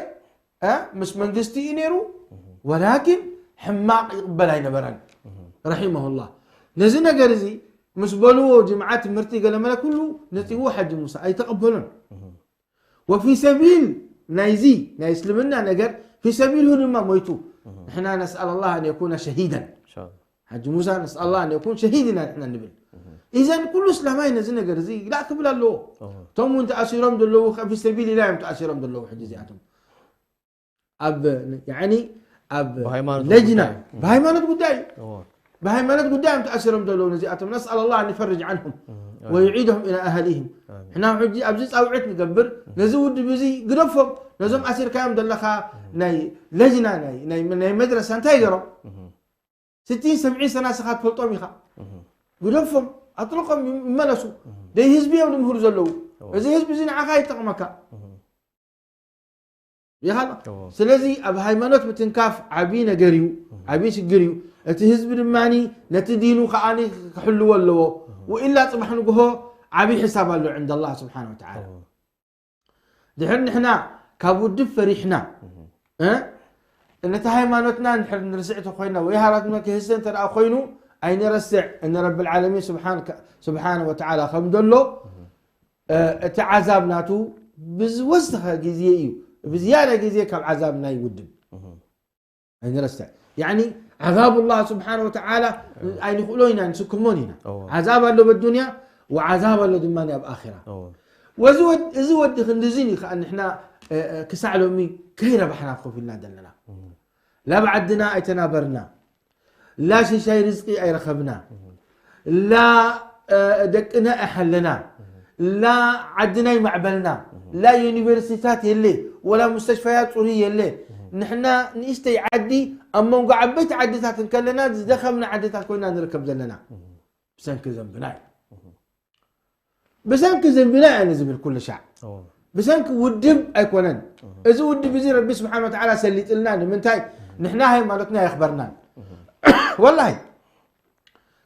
ምስ መንግስቲ እዩ ነይሩ ወላኪን ሕማቕ ይቕበል ኣይነበረን ረሒመሁላህ ነዚ ነገር እዚ ምስ በልዎ ጅምዓ ትምህርቲ ገለመለ ኩሉ ነፂዎ ሓጂ ሙሳ ኣይተቐበሎን። ወፊ ሰቢል ናይዚ ናይ እስልምና ነገር ፊ ሰቢልሁ ድማ ሞይቱ። ንሕና ነስኣል ኣላህ ኣን የኩነ ሸሂደን። ሓጂ ሙሳ ነስኣል ኣላህ ኣን የኩን ሸሂድ ኢና ንሕና ንብል። ኢዘን ኩሉ እስላማይ ነዚ ነገር እዚ ላእ ክብል ኣለዎ። እቶም እውን ተኣሲሮም ዘለዉ ከ ፊ ሰቢል ኢላ እዮም ተኣሲሮም ዘለዉ ሕጂ እዚኣቶም ኣብ ያኒ ኣብ ለጅና ብሃይማኖት ጉዳይ ብሃይማኖት ጉዳይ እዮም ተኣሲሮም ዘለዉ ነዚኣቶም። ነስኣል ኣላህ ኣን ይፈርጅ ዓንሁም ወዩዒድሁም ኢላ ኣህሊህም። ሕና ሕጂ ኣብዚ ፃውዒት ንገብር ነዚ ውድብ እዚ ግደፎም። ነዞም ኣሲርካዮም ዘለኻ ናይ ለጅና ናይ መድረሳ እንታይ ገሮም ስቲን ሰብዒን ሰና ስኻ ትፈልጦም ኢኻ። ግደፎም ኣጥልቆም ይመለሱ። ደይ ህዝቢ እዮም ዝምህሩ ዘለዉ። እዚ ህዝቢ እዚ ንዓኻ ይጠቕመካ። ይኻል ስለዚ ኣብ ሃይማኖት ምትንካፍ ዓብዪ ነገር እዩ። ዓብዪ ሽግር እዩ። እቲ ህዝቢ ድማ ነቲ ዲኑ ከዓኒ ክሕልዎ ኣለዎ። ወኢላ ፅባሕ ንግሆ ዓብዪ ሕሳብ ኣሎ ዕንደ ኣላህ ስብሓን ወተዓላ። ድሕር ንሕና ካብ ውድብ ፈሪሕና ነቲ ሃይማኖትና ንድሕር ንርስዕ ተኮይና ወይ ሃራትና ክህሰ እንተ ኮይኑ ኣይንረስዕ። እነ ረብል ዓለሚን ስብሓን ወተዓላ ከም ዘሎ እቲ ዓዛብ ናቱ ብዝወሰኸ ግዜ እዩ። ብዝያዳ ግዜ ካብ ዓዛብ ናይ ውድብ ኣይንረስዕ። ያኒ ዓዛብ ኣላህ ስብሓን ወተዓላ ኣይንኽእሎ ኢና ንስክሞን ኢና። ዓዛብ ኣሎ በዱንያ ወዓዛብ ኣሎ ድማ ኣብ ኣራ። እዚ ወዲ ክንዲዝን እዩ ከዓ ንሕና ክሳዕ ሎሚ ከይረባሕና ኮፍ ኢልና ዘለና። ላ ብዓድና ኣይተናበርና፣ ላ ሽሻይ ርዝቂ ኣይረኸብና፣ ላ ደቅና ኣይሓለና፣ ላ ዓድና ይማዕበልና፣ ላ ዩኒቨርሲቲታት የለ፣ ወላ ሙስተሽፈያት ፅሩይ የለ። ንሕና ንእሽተይ ዓዲ ኣብ መንጎ ዓበይቲ ዓድታት እንከለና ዝደኸምና ዓድታት ኮይና ንርከብ ዘለና ብሰንኪ ዘንብና እዩ። ብሰንኪ ዘንብና እያ ዝብል ኩሉ ሻዕ ብሰንኪ ውድብ ኣይኮነን። እዚ ውድብ እዚ ረቢ ስብሓን ወተዓላ ሰሊጥልና ንምንታይ? ንሕና ሃይማኖትና የኽበርናን ወላሂ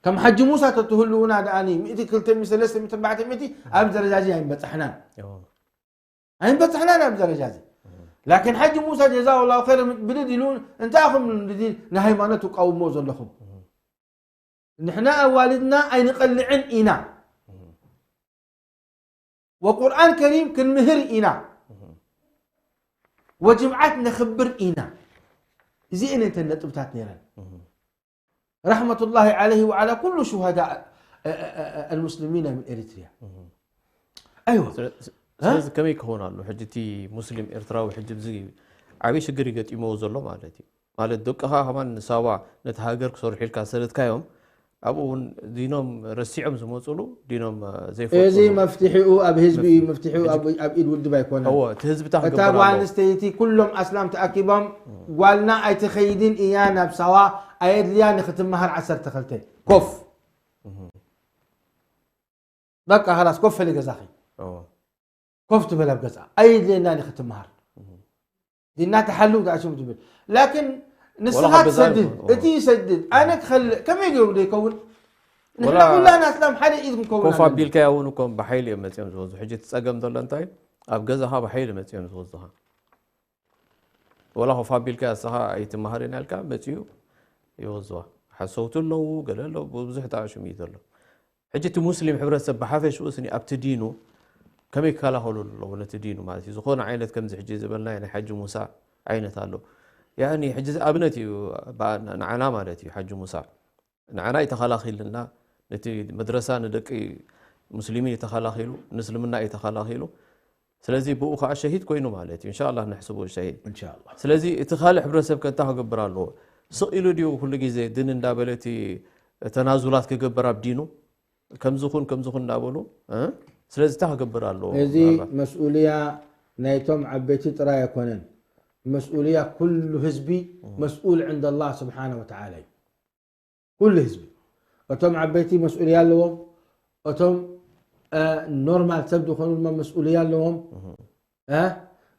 ከም ሓጂ ሙሳ ተትህልውና ደኣኒ ሚእቲ ክልተ ሚእቲ ሰለስተ ሚእቲ ኣርባዕተ ሚእቲ ኣብ ደረጃ እዚ ኣይንበፃሕናን። ኣይንበፃሕናን ኣብ ደረጃ እዚ። ላኪን ሓጂ ሙሳ ጀዛሁ ላሁ ኸይረ ብድድ ኢሉ እንታይ ኢኹም ንሃይማኖት ትቃውሞ ዘለኹም? ንሕና ኣዋልድና ኣይንቐልዕን ኢና። ወቁርኣን ከሪም ክንምህር ኢና። ወጅምዓት ነኽብር ኢና። እዚኤን እተን ነጥብታት ነይረን። ረሕመቱላሂ ዓለይሂ ወዓላ ኩሉ ሹሃዳ ኣልሙስሊሚና ምን ኤሪትሪያ። ኣይዋ ስለዚ ከመይ ክኸውን ኣሎ ሕጂ እቲ ሙስሊም ኤርትራዊ ሕጂ ብዚ ዓብዪ ሽግር ይገጢምዎ ዘሎ ማለት እዩ። ማለት ደቅኻ ከማን ንሳዋ ነቲ ሃገር ክሰርሑ ኢልካ ሰደድካዮም ኣብኡ እውን ዲኖም ረሲዖም ዝመፅሉ ዲኖም ዘይፈልጡ እዚ ኣለዉ። መፍትሒኡ ኣብ ህዝቢ እዩ። መፍትሒኡ ኣብ ኣብ ኢድ ውድብ ኣይኮነን። እወ እቲ ህዝቢ እታ እታ ክገብር ጓል ኣለዎ። ኣንስተይቲ ኩሎም ኣስላም ተኣኪቦም ጓልና ኣይትኸይድን እያ ናብ ሳዋ ኣየድልያ ንክትመሃር ዓሰርተ ክልተ ኮፍ በቃ ላስ ኮፍ ፈሊ ገዛኺ እወ ኮፍ ትበል ኣብ ገዛ ኣይድልየና ንክትመሃር ዲና ተሓልው ዳእሽም ትብል ላኪን ንስኻ ወላ ትሰድድ ገዛ እቲ ይሰድድ ኣነ ክኸልእ ከመይ ገይሩ ዘይከውን ንሕና ወላ ኩላና ኣስላም ሓደ ኢድ ክንከውን ኮፍ ኣለና። ኣቢልካያ እውን እኮ ብሓይሊ እዮም መፅኦም ዝወስዱ ሕጂ እቲ ፀገም ዘሎ እንታይ ኣብ ገዛኻ ብሓይሊ መፅኦም ዝወስዱኻ ወላ ኮፍ ኣቢልካያ እስኻ ኣይትመሃርን ያልካ መፅኡ ይወስዱኻ ሓሰውቲ ኣለዉ ገለ ኣለዉ ብዙሕ ጣዕሽም እዩ ዘሎ ሕጂ እቲ ሙስሊም ሕብረተሰብ ብሓፈሽኡ ስኒ ኣብቲ ዲኑ ከመይ ክከላኸሉ ኣለዎ ነቲ ዲኑ ማለት እዩ ዝኾነ ዓይነት ከምዚ ሕጂ ዝበልናዮ ናይ ሓጂ ሙሳ ዓይነት ኣሎ ያኒ ሕጂ ኣብነት እዩ ንዓና ማለት እዩ ሓጂ ሙሳ ንዓና እዩ ተኸላኺልና ነቲ መድረሳ ንደቂ ሙስሊሚን እዩ ተኸላኺሉ ንእስልምና እዩ ተኸላኺሉ ስለዚ ብኡ ከዓ ሸሂድ ኮይኑ ማለት እዩ እንሻላ ነሕስቡ ሸሂድ እንሻላ ስለዚ እቲ ካልእ ሕብረተሰብ ከ እንታይ ክገብር ኣለዎ ስቕ ኢሉ ድዩ ኩሉ ግዜ ድን እንዳበለ እቲ ተናዙላት ክገብር ኣብ ዲኑ ከምዚ ኩን ከምዚ ኩን እንዳበሉ እ? ስለዚ እንታይ ክገብር ኣለዎ እዚ ምናልባት? መስኡልያ ናይቶም ዓበይቲ ጥራይ ኣይኮነን መስኡልያ ኩሉ ህዝቢ መስኡል ዕንደ ኣላህ ስብሓነ ወተዓላ እዩ ኩሉ ህዝቢ እቶም ዓበይቲ መስኡልያ ኣለዎም እቶም እ፣ ኖርማል ሰብ ዝኾኑ ድማ መስኡልያ ኣለዎም እ፣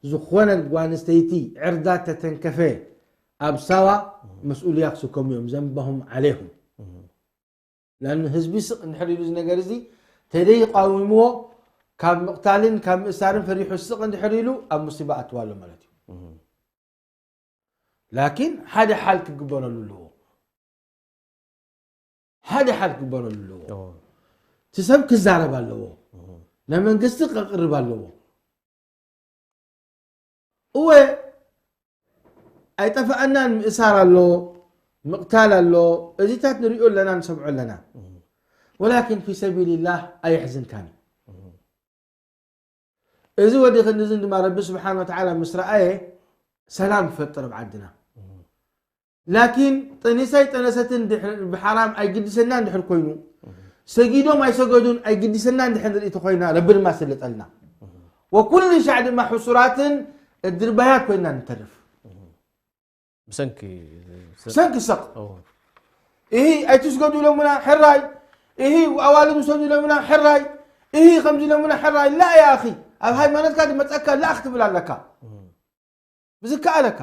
ዝኾነ ጓንስተይቲ ዕርዳ ተተንከፈ ኣብ ሳዋ መስኡልያ ክስከሙ እዮም ዘንባሁም ዓለይሁም ላን ህዝቢ ስቕ እንድሕር ኢሉ እዚ ነገር እዚ ተደይ ቃዊምዎ ካብ ምቕታልን ካብ ምእሳርን ፈሪሑ ስቕ እንድሕር ኢሉ ኣብ ሙሲባ ኣትዋ ኣሎ ማለት እዩ ላኪን ሓደ ሓል ክግበረሉ ኣለዎ ሓደ ሓል ክግበረሉ ኣለዎ እዎ። እቲ ሰብ ክዛረብ ኣለዎ። ናይ መንግስቲ ከቕርብ ኣለዎ። እወ ኣይጠፋኣናን፣ ምእሳር ኣሎ፣ ምቕታል ኣሎ። እዚታት ንሪኦ ኣለና፣ ንሰምዖ ኣለና። ወላኪን ፊ ሰቢልላህ ኣየሕዝንካን እዩ። እዚ ወዲ ክንድዝን ድማ ረቢ ስብሓን ወተዓላ ምስ ረኣየ ሰላም ይፈጥር ኣብ ዓድና። ላኪን ጠኒሳይ ጠነሰትን ድሕር- ብሓራም ኣይግድሰና እንድሕር ኮይኑ፣ ሰጊዶም ኣይሰገዱን ኣይግድሰና እንድሕር ንርኢ ተኮይና፣ ረቢ ድማ ስልጠልና። ወኩሉ ሻዕ ድማ ሕሱራትን እድርባያት ኮይና ንተርፍ። ብሰንኪ ብሰንኪ ሰቕ እሂ ኣይትስገዱ ኢሎምና ሕራይ፣ እሂ ኣዋልድ ውሰዱ ኢሎምና ሕራይ፣ እሂ ከምዚ ኢሎምና ሕራይ። ላ ያ ኣኺ፣ ኣብ ሃይማኖትካ ዝመፀካ ላ ክትብል ኣለካ። ብዝከኣለካ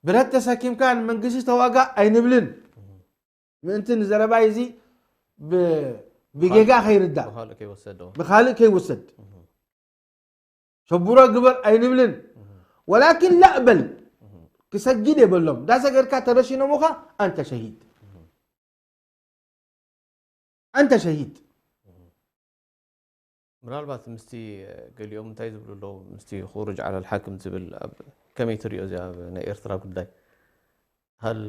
ብረት ተሰኪምካ ንመንግስቲ ተዋጋእ ኣይንብልን። ምእንቲ ንዘረባይ እዚ ብ- ብጌጋ ከይርዳእ ብካልእ ከይወሰዶ ብካልእ ከይውሰድ ሸቡሮ ግበር ኣይንብልን። ወላኪን ላእ በል ክሰጊድ የበሎም። ዳሰገድካ ተረሽኖምኻ ኣንተ ሸሂድ ኣንተ ሸሂድ። ምናልባት ምስቲ ገሊኦም እንታይ ዝብሉ ኣለዉ ምስቲ ክሩጅ ዓላል ሓክም ዝብል ኣብ ከመይ ትሪኦ እዚ ኣብ ናይ ኤርትራ ጉዳይ ሃል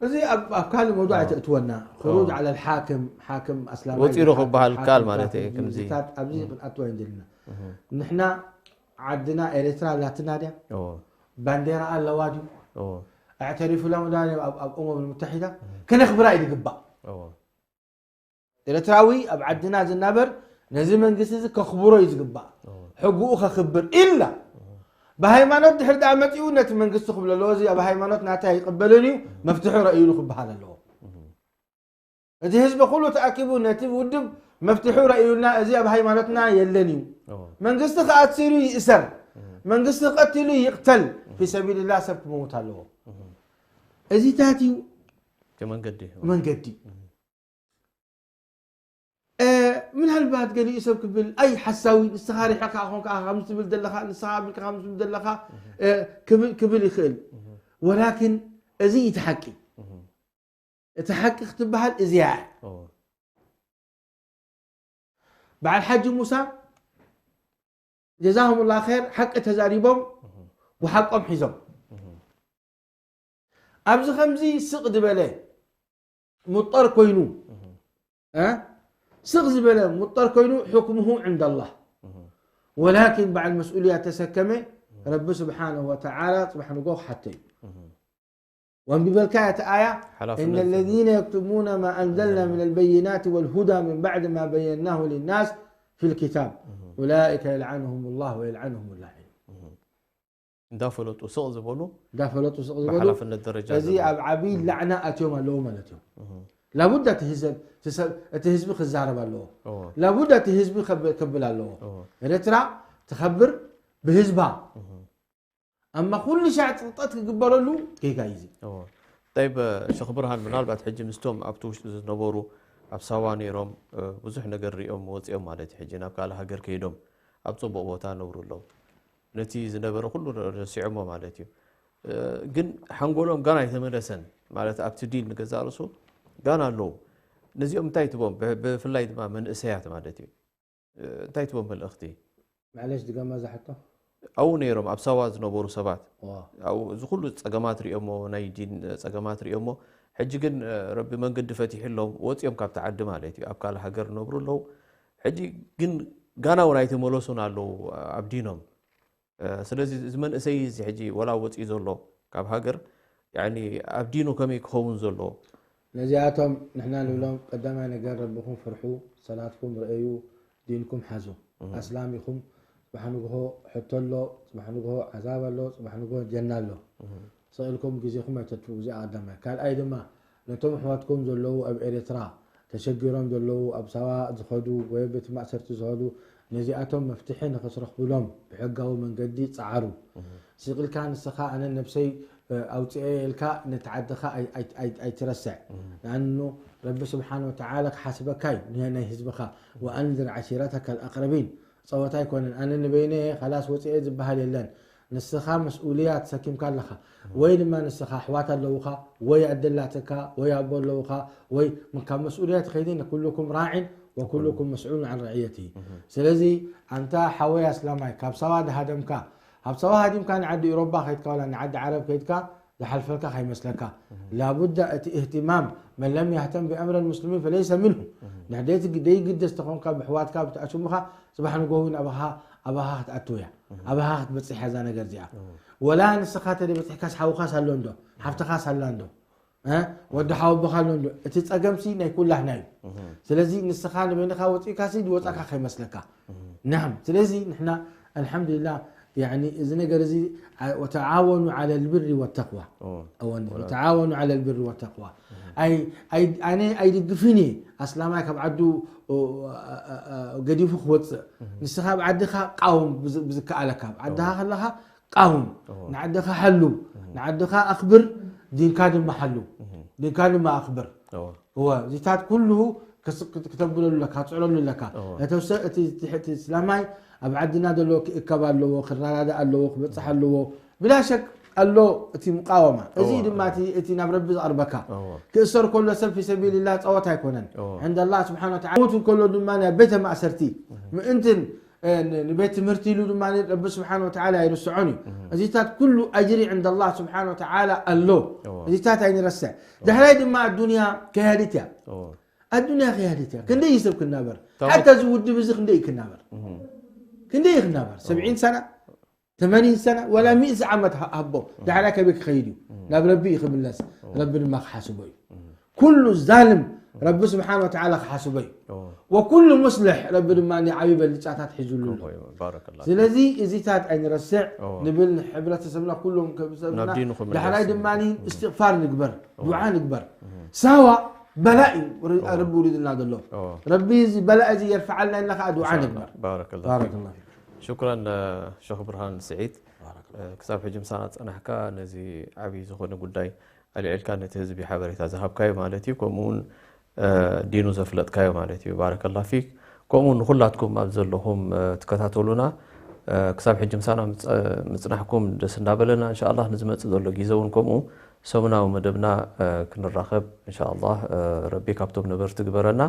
እዚ ኣብ ኣብ ካልእ መውዱዕ ኣይተእትወና። ክሩጅ ዓለ ልሓክም ሓክም ኣስላማይ ወፂኡ ዶ ክበሃል ይከኣል ማለት እየ ከምዚ ታት ኣብዚ ክንኣትወ እንደልና። ንሕና ዓድና ኤርትራ ኣላትና ድያ? እዎ ባንዴራ ኣለዋ ድዩ? እዎ ኣዕተሪፉሎም ዳ ኣብ ኣብ እመም ሙተሒዳ ከነኽብራ እዩ ዝግባእ። እዎ ኤርትራዊ ኣብ ዓድና ዝናበር ነዚ መንግስቲ እዚ ከኽብሮ እዩ ዝግባእ። ሕጉኡ ከኽብር ኢላ ብሃይማኖት ድሕር ደኣ መፂኡ ነቲ መንግስቲ ክብሎ ኣለዎ። እዚ ኣብ ሃይማኖት ናታ ይቅበልን እዩ መፍትሑ ረእዩሉ ክበሃል ኣለዎ። እቲ ህዝቢ ኩሉ ተኣኪቡ ነቲ ውድብ መፍትሑ ረእዩልና እዚ ኣብ ሃይማኖትና የለን እዩ። መንግስቲ ከኣሲሩ ይእሰር፣ መንግስቲ ቀቲሉ ይቅተል፣ ፊ ሰቢልላ ሰብ ክመውት ኣለዎ። እዚታት እዩ እቲ መንገዲ መንገዲ። ምናልባት ገሊኡ ሰብ ክብል ኣይ ሓሳዊ ንስኻ ሪሕኻ ኾንካ ከምዚ ትብል ዘለኻ ንስኻ ኣቢልካ ከምዚ ትብል ዘለኻ ክብል ይኽእል። ወላኪን እዚ እዩ እቲ ሓቂ። እቲ ሓቂ ክትበሃል እዚያ እያ። በዓል ሓጂ ሙሳ ጀዛሁም ላ ር ሓቂ ተዛሪቦም ብሓቆም ሒዞም ኣብዚ ከምዚ ስቕ ዝበለ ሙጠር ኮይኑ ስቕ ዝበለ ሙጠር ኮይኑ ሕክምሁ ዕንደ ላህ ወላኪን በዓል መስኡልያ ተሰከመ ረቢ ስብሓንሁ ወተዓላ ፅባሕ ንጎ ክሓቶ እዩ። ወንቢበልካ እቲ ኣያ إن الذين يكتمون ما أنزلنا من البينات والهدى من بعد ما بيناه للناس في الكتاب أولئك يلعنهم الله ويلعنهم اللاعنون እንዳፈለጡ ስቕ ዝበሉ እንዳፈለጡ ስቕ ዝበሉ ብሓላፍነት ደረጃ እዚ ኣብ ዓብዪ ላዕና ኣትዮም ኣለዉ ማለት እዮም። ላቡዳ እቲ ህዝብ እቲ ሰብ- እቲ ህዝቢ ክዛረብ ኣለዎ። እዎ። ላቡዳ እቲ ህዝቢ ከብ- ከብል ኣለዎ። እዎ። ኤርትራ ትኸብር ብህዝባ ኣማ ኩሉ ሻዕ ፅቕጠት ክግበረሉ ጌጋ እዩ እዚ። እዎ። ጠይብ ሸኽ ብርሃን ምናልባት ሕጂ ምስቶም ኣብቲ ውሽጢ ዝነበሩ ኣብ ሳዋ ነይሮም ብዙሕ ነገር ሪኦም ወፂኦም ማለት እዩ ሕጂ ናብ ካልእ ሃገር ከይዶም ኣብ ፅቡቕ ቦታ ነብሩ ኣለዉ ነቲ ዝነበረ ኩሉ ረሲዖሞ ማለት እዩ ግን ሓንጎሎም ጋና ኣይተመለሰን ማለት ኣብቲ ዲል ንገዛ ርእሱ ጋና ኣለዉ ነዚኦም እንታይ ትቦም ብፍላይ ድማ መንእሰያት ማለት እዩ እንታይ ትቦም መልእኽቲ ማዕለሽ ድገማ እዛ ሕቶ ኣብኡ ነይሮም ኣብ ሳዋ ዝነበሩ ሰባት ዋ ኣብኡ እዚ ኩሉ ፀገማት ሪኦሞ ናይ ዲን ፀገማት ሪኦሞ ሕጂ ግን ረቢ መንገዲ ፈቲሕሎም ወፂኦም ካብቲ ዓዲ ማለት እዩ ኣብ ካልእ ሃገር ነብሩ ኣለዉ ሕጂ ግን ጋና እውን ኣይተመለሱን ኣለዉ ኣብ ዲኖም ስለዚ እዚ መንእሰይ እዚ ሕጂ ወላ ወፂኡ ዘሎ ካብ ሃገር ያኒ ኣብ ዲኑ ከመይ ክኸውን ዘለዎ ነዚኣቶም ንሕና ንብሎም ቀዳማይ ነገር ረብኹም ፍርሑ ሰላትኩም ርእዩ ዲንኩም ሓዙ ኣስላም ኢኹም ጽባሕ ንግሆ ሕቶ ኣሎ ጽባሕ ንግሆ ዓዛብ ኣሎ ጽባሕ ንግሆ ጀና ኣሎ ስቕ ኢልኩም ግዜኹም ኣይተጥፍኡ እዚኣ ቀዳማይ ካልኣይ ድማ ነቶም ኣሕዋትኩም ዘለዉ ኣብ ኤርትራ ተሸጊሮም ዘለዉ ኣብ ሳዋ ዝኸዱ ወይ ቤት ማእሰርቲ ዝኸዱ ነዚኣቶም መፍትሒ ንኽትረኽብሎም ብሕጋዊ መንገዲ ጸዓሩ ስቕ ኢልካ ንስኻ ኣነ ነብሰይ ኣውፅኤ ኢልካ ነቲ ዓድኻ ኣይትረስዕ ንኣኑ ረቢ ስብሓን ወተዓላ ክሓስበካ እዩ ናይ ህዝብኻ ወኣንዝር ዓሺረተካ ኣልኣቅረቢን ጸወታ ኣይኮነን ኣነ ንበይነ ኻላስ ወፅኤ ዝበሃል የለን ንስኻ መስኡልያ ተሰኪምካ ኣለኻ። ወይ ድማ ንስኻ ኣሕዋት ኣለውኻ፣ ወይ ኣደላትካ፣ ወይ ኣቦ ኣለውኻ፣ ወይ ም-፣ ካብ መስኡልያ ትኸይዲ፣ ኩሉኩም ራዕን ወኩሉኩም መስኡሉን ዓን ረዕየቲ። ስለዚ ኣንታ ሓወይ ኣስላማይ፣ ካብ ሳዋ ድሃደምካ፣ ካብ ሳዋ ሃዲምካ ንዓዲ ኤውሮጳ ከይድካ፣ ዋላ ንዓዲ ዓረብ ከይድካ፣ ዝሓልፈልካ ከይመስለካ። ላቡዳ እቲ እህትማም፣ መን ለም የህተም ብኣምረ ልሙስሊሚን ፈለይሰ ምንሁ። ንሕደይቲ ደይግደስ ተኾንካ ብሕዋትካ ብትኣሽሙኻ፣ ጽባሕ ንጎ እውን ኣባኻ፣ ኣባኻ ክትኣትው እያ። ኣባኻ ክትበጽሕ እያ እዛ ነገር እዚኣ። ወላ ንስኻ ተደይ በጺሕካስ ሓውኻስ ኣሎ እንዶ? ሓፍትኻስ ኣላ እንዶ? እ? ወዲ ሓወቦኻ ኣሎ እንዶ? እቲ ጸገምሲ ናይ ኩላህና እዩ። ስለዚ ንስኻ ንበይንኻ ወጺእካሲ ዝወጻካ ከይመስለካ። ናም። ስለዚ ንሕና ኣልሓምዱሊላህ፣ ያኒ እዚ ነገር እዚ፣ አ-፣ ወተዓወኑ ዐለ ልብሪ ወተቅዋ። ኦ፣ እወ፣ ወላ- ወተዓወኑ ዐለ ልብሪ ወተቅዋ። ኣይ፣ ኣይ፣ ኣነ ኣይድግፍን እየ ኣስላማይ ካብ ዓዱ፣ ኦ፣ አ-፣ አ-፣ አ-፣ ገዲፉ ክወፅእ። ንስኻ ኣብ ዓድኻ ቃውም ብዝ-፣ ብዝከኣለካ፣ ኣብ ዓድኻ ከለኻ ቃውም፣ እወ። ንዓድኻ ሓሉ፣ ንዓድኻ ኣኽብር፣ ዲንካ ድማ ሓሉ፣ ዲንካ ድማ ኣኽብር። እወ። እወ፣ እዚታት ኩሉ ክስ-፣ ክት-፣ ክተብለሉ ኣለካ፣ ክትጽዕረሉ ኣለካ። እወ። ነተውሰ-፣ እቲ፣ እቲ፣ እቲ እስላማይ ኣብ ዓድና ዘሎ ክእከብ ኣለዎ፣ ክረዳዳእ ኣለዎ፣ ክበጽሕ ኣለዎ። ብላ ሸክ ኣሎ እቲ ሙቃወማ። እዚ እወ፣ ድማ እወ። እቲ፣ እቲ ናብ ረቢ ዝቐርበካ። እወ። ክእሰር ከሎ ሰብ ፊ ሰቢልላህ ጸወታ ኣይኮነን። እወ። ዕንደ ኣላህ ስብሓነ ወተዓላ። ክሞት ከሎ ድማ ናይ ቤተ ማእሰርቲ ምእንትን፣ እ፣ ን-፣ ንቤት ትምህርቲ ኢሉ ድማ ረቢ ስብሓነ ወተዓላ ኣይርስዖን እዩ። እዚታት ኩሉ ኣጅሪ ዕንደ ኣላህ ስብሓነ ወተዓላ ኣሎ። እወ። እዚታት ኣይንረስዕ። ድሕራይ ድማ ኣዱንያ ከያዲት እያ። እወ። ኣዱንያ ከያዲት እያ። ክንደይ እዩ ሰብ ክናበር? ታቦት ሓታ እዚ ውድብ እዚ ክንደይ እዩ ክናበር? እህ። ክንደይ እዩ ክናበር? ሰብዒን ሰና? ተመኒን ሰና? ወላ ሚእቲ ዓመት ሃ-፣ ሃቦ። ዳሕራይ ከበይ ክኸይድ እዩ? እህ። ናብ ረቢ እዩ ክምለስ። እህ። ረቢ ድማ ክሓስቦ እዩ። እህ። ኩሉ ዛልም ረቢ ስብሓን ወተዓላ ክሓስቦ እዩ። እህ። ወኩሉ ሙስልሕ ረቢ ድማ ዓብዪ በልጫታት ሒዙሉ ኣሎ። እህ፣ ባረከላህ። ስለዚ እዚታት ኣይንረስዕ እህ። ንብል፣ ንሕብረተሰብና ኩሎም ከብሰብና ናብ ዲኑ ክምለስ። ዳሕራይ ድማ እህ። እስትቕፋር ንግበር፣ እህ። ዱዓ ንግበር። እህ። ሳዋ በላእ እዩ ር-፣ እህ። ረቢ ውሪድና ዘሎ። እህ። ረቢ እዚ በላእ እዚ የርፍዓልና ኢልና ከዓ ዱዓ ኢንሻኣላህ። ንግበር። ባረከላህ ፊክ። ባረከላህ ፊክ። ሽኩራን፣ እ፣ ሸኽ ብርሃን ስዒድ። ባረከላህ። እ፣ ክሳብ ሕጂ ምሳና ዝጸናሕካ ነዚ ዓብዪ ዝኾነ ጉዳይ ኣልዒልካ ነቲ ህዝቢ ሓበሬታ ዝሃብካዮ ማለት እዩ። ከምኡ እውን፣ እ፣ ዲኑ ዘፍለጥካዮ ማለት እዩ። ባረከላህ ፊክ። ከምኡ እውን ንኹላትኩም ኣብ ዘለኹም፣ እ፣ ትከታተሉና፣ እ፣ ክሳብ ሕጂ ምሳና ምጽ-፣ ምጽናሕኩም ደስ እንዳበለና፣ እንሻኣላህ ንዝመጽእ ዘሎ ግዜ እውን ከምኡ ሰሙናዊ መደብና፣ እ፣ ክንራኸብ፣ እንሻኣላህ፣ እ፣ ረቢ ካብቶም ነበርቲ ግበረና።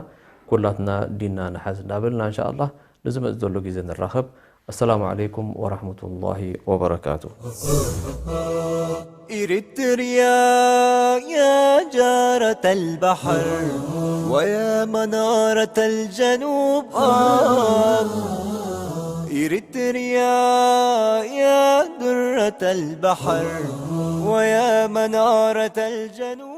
ኩላትና ዲንና ንሓዝ እንዳበልና፣ እንሻኣላህ ንዝመጽእ ዘሎ ግዜ ንራኸብ። السلام عليكم ورحمة الله وبركاته. إريتريا يا جارة البحر ويا منارة الجنوب، آه. إريتريا يا درة البحر ويا منارة الجنوب.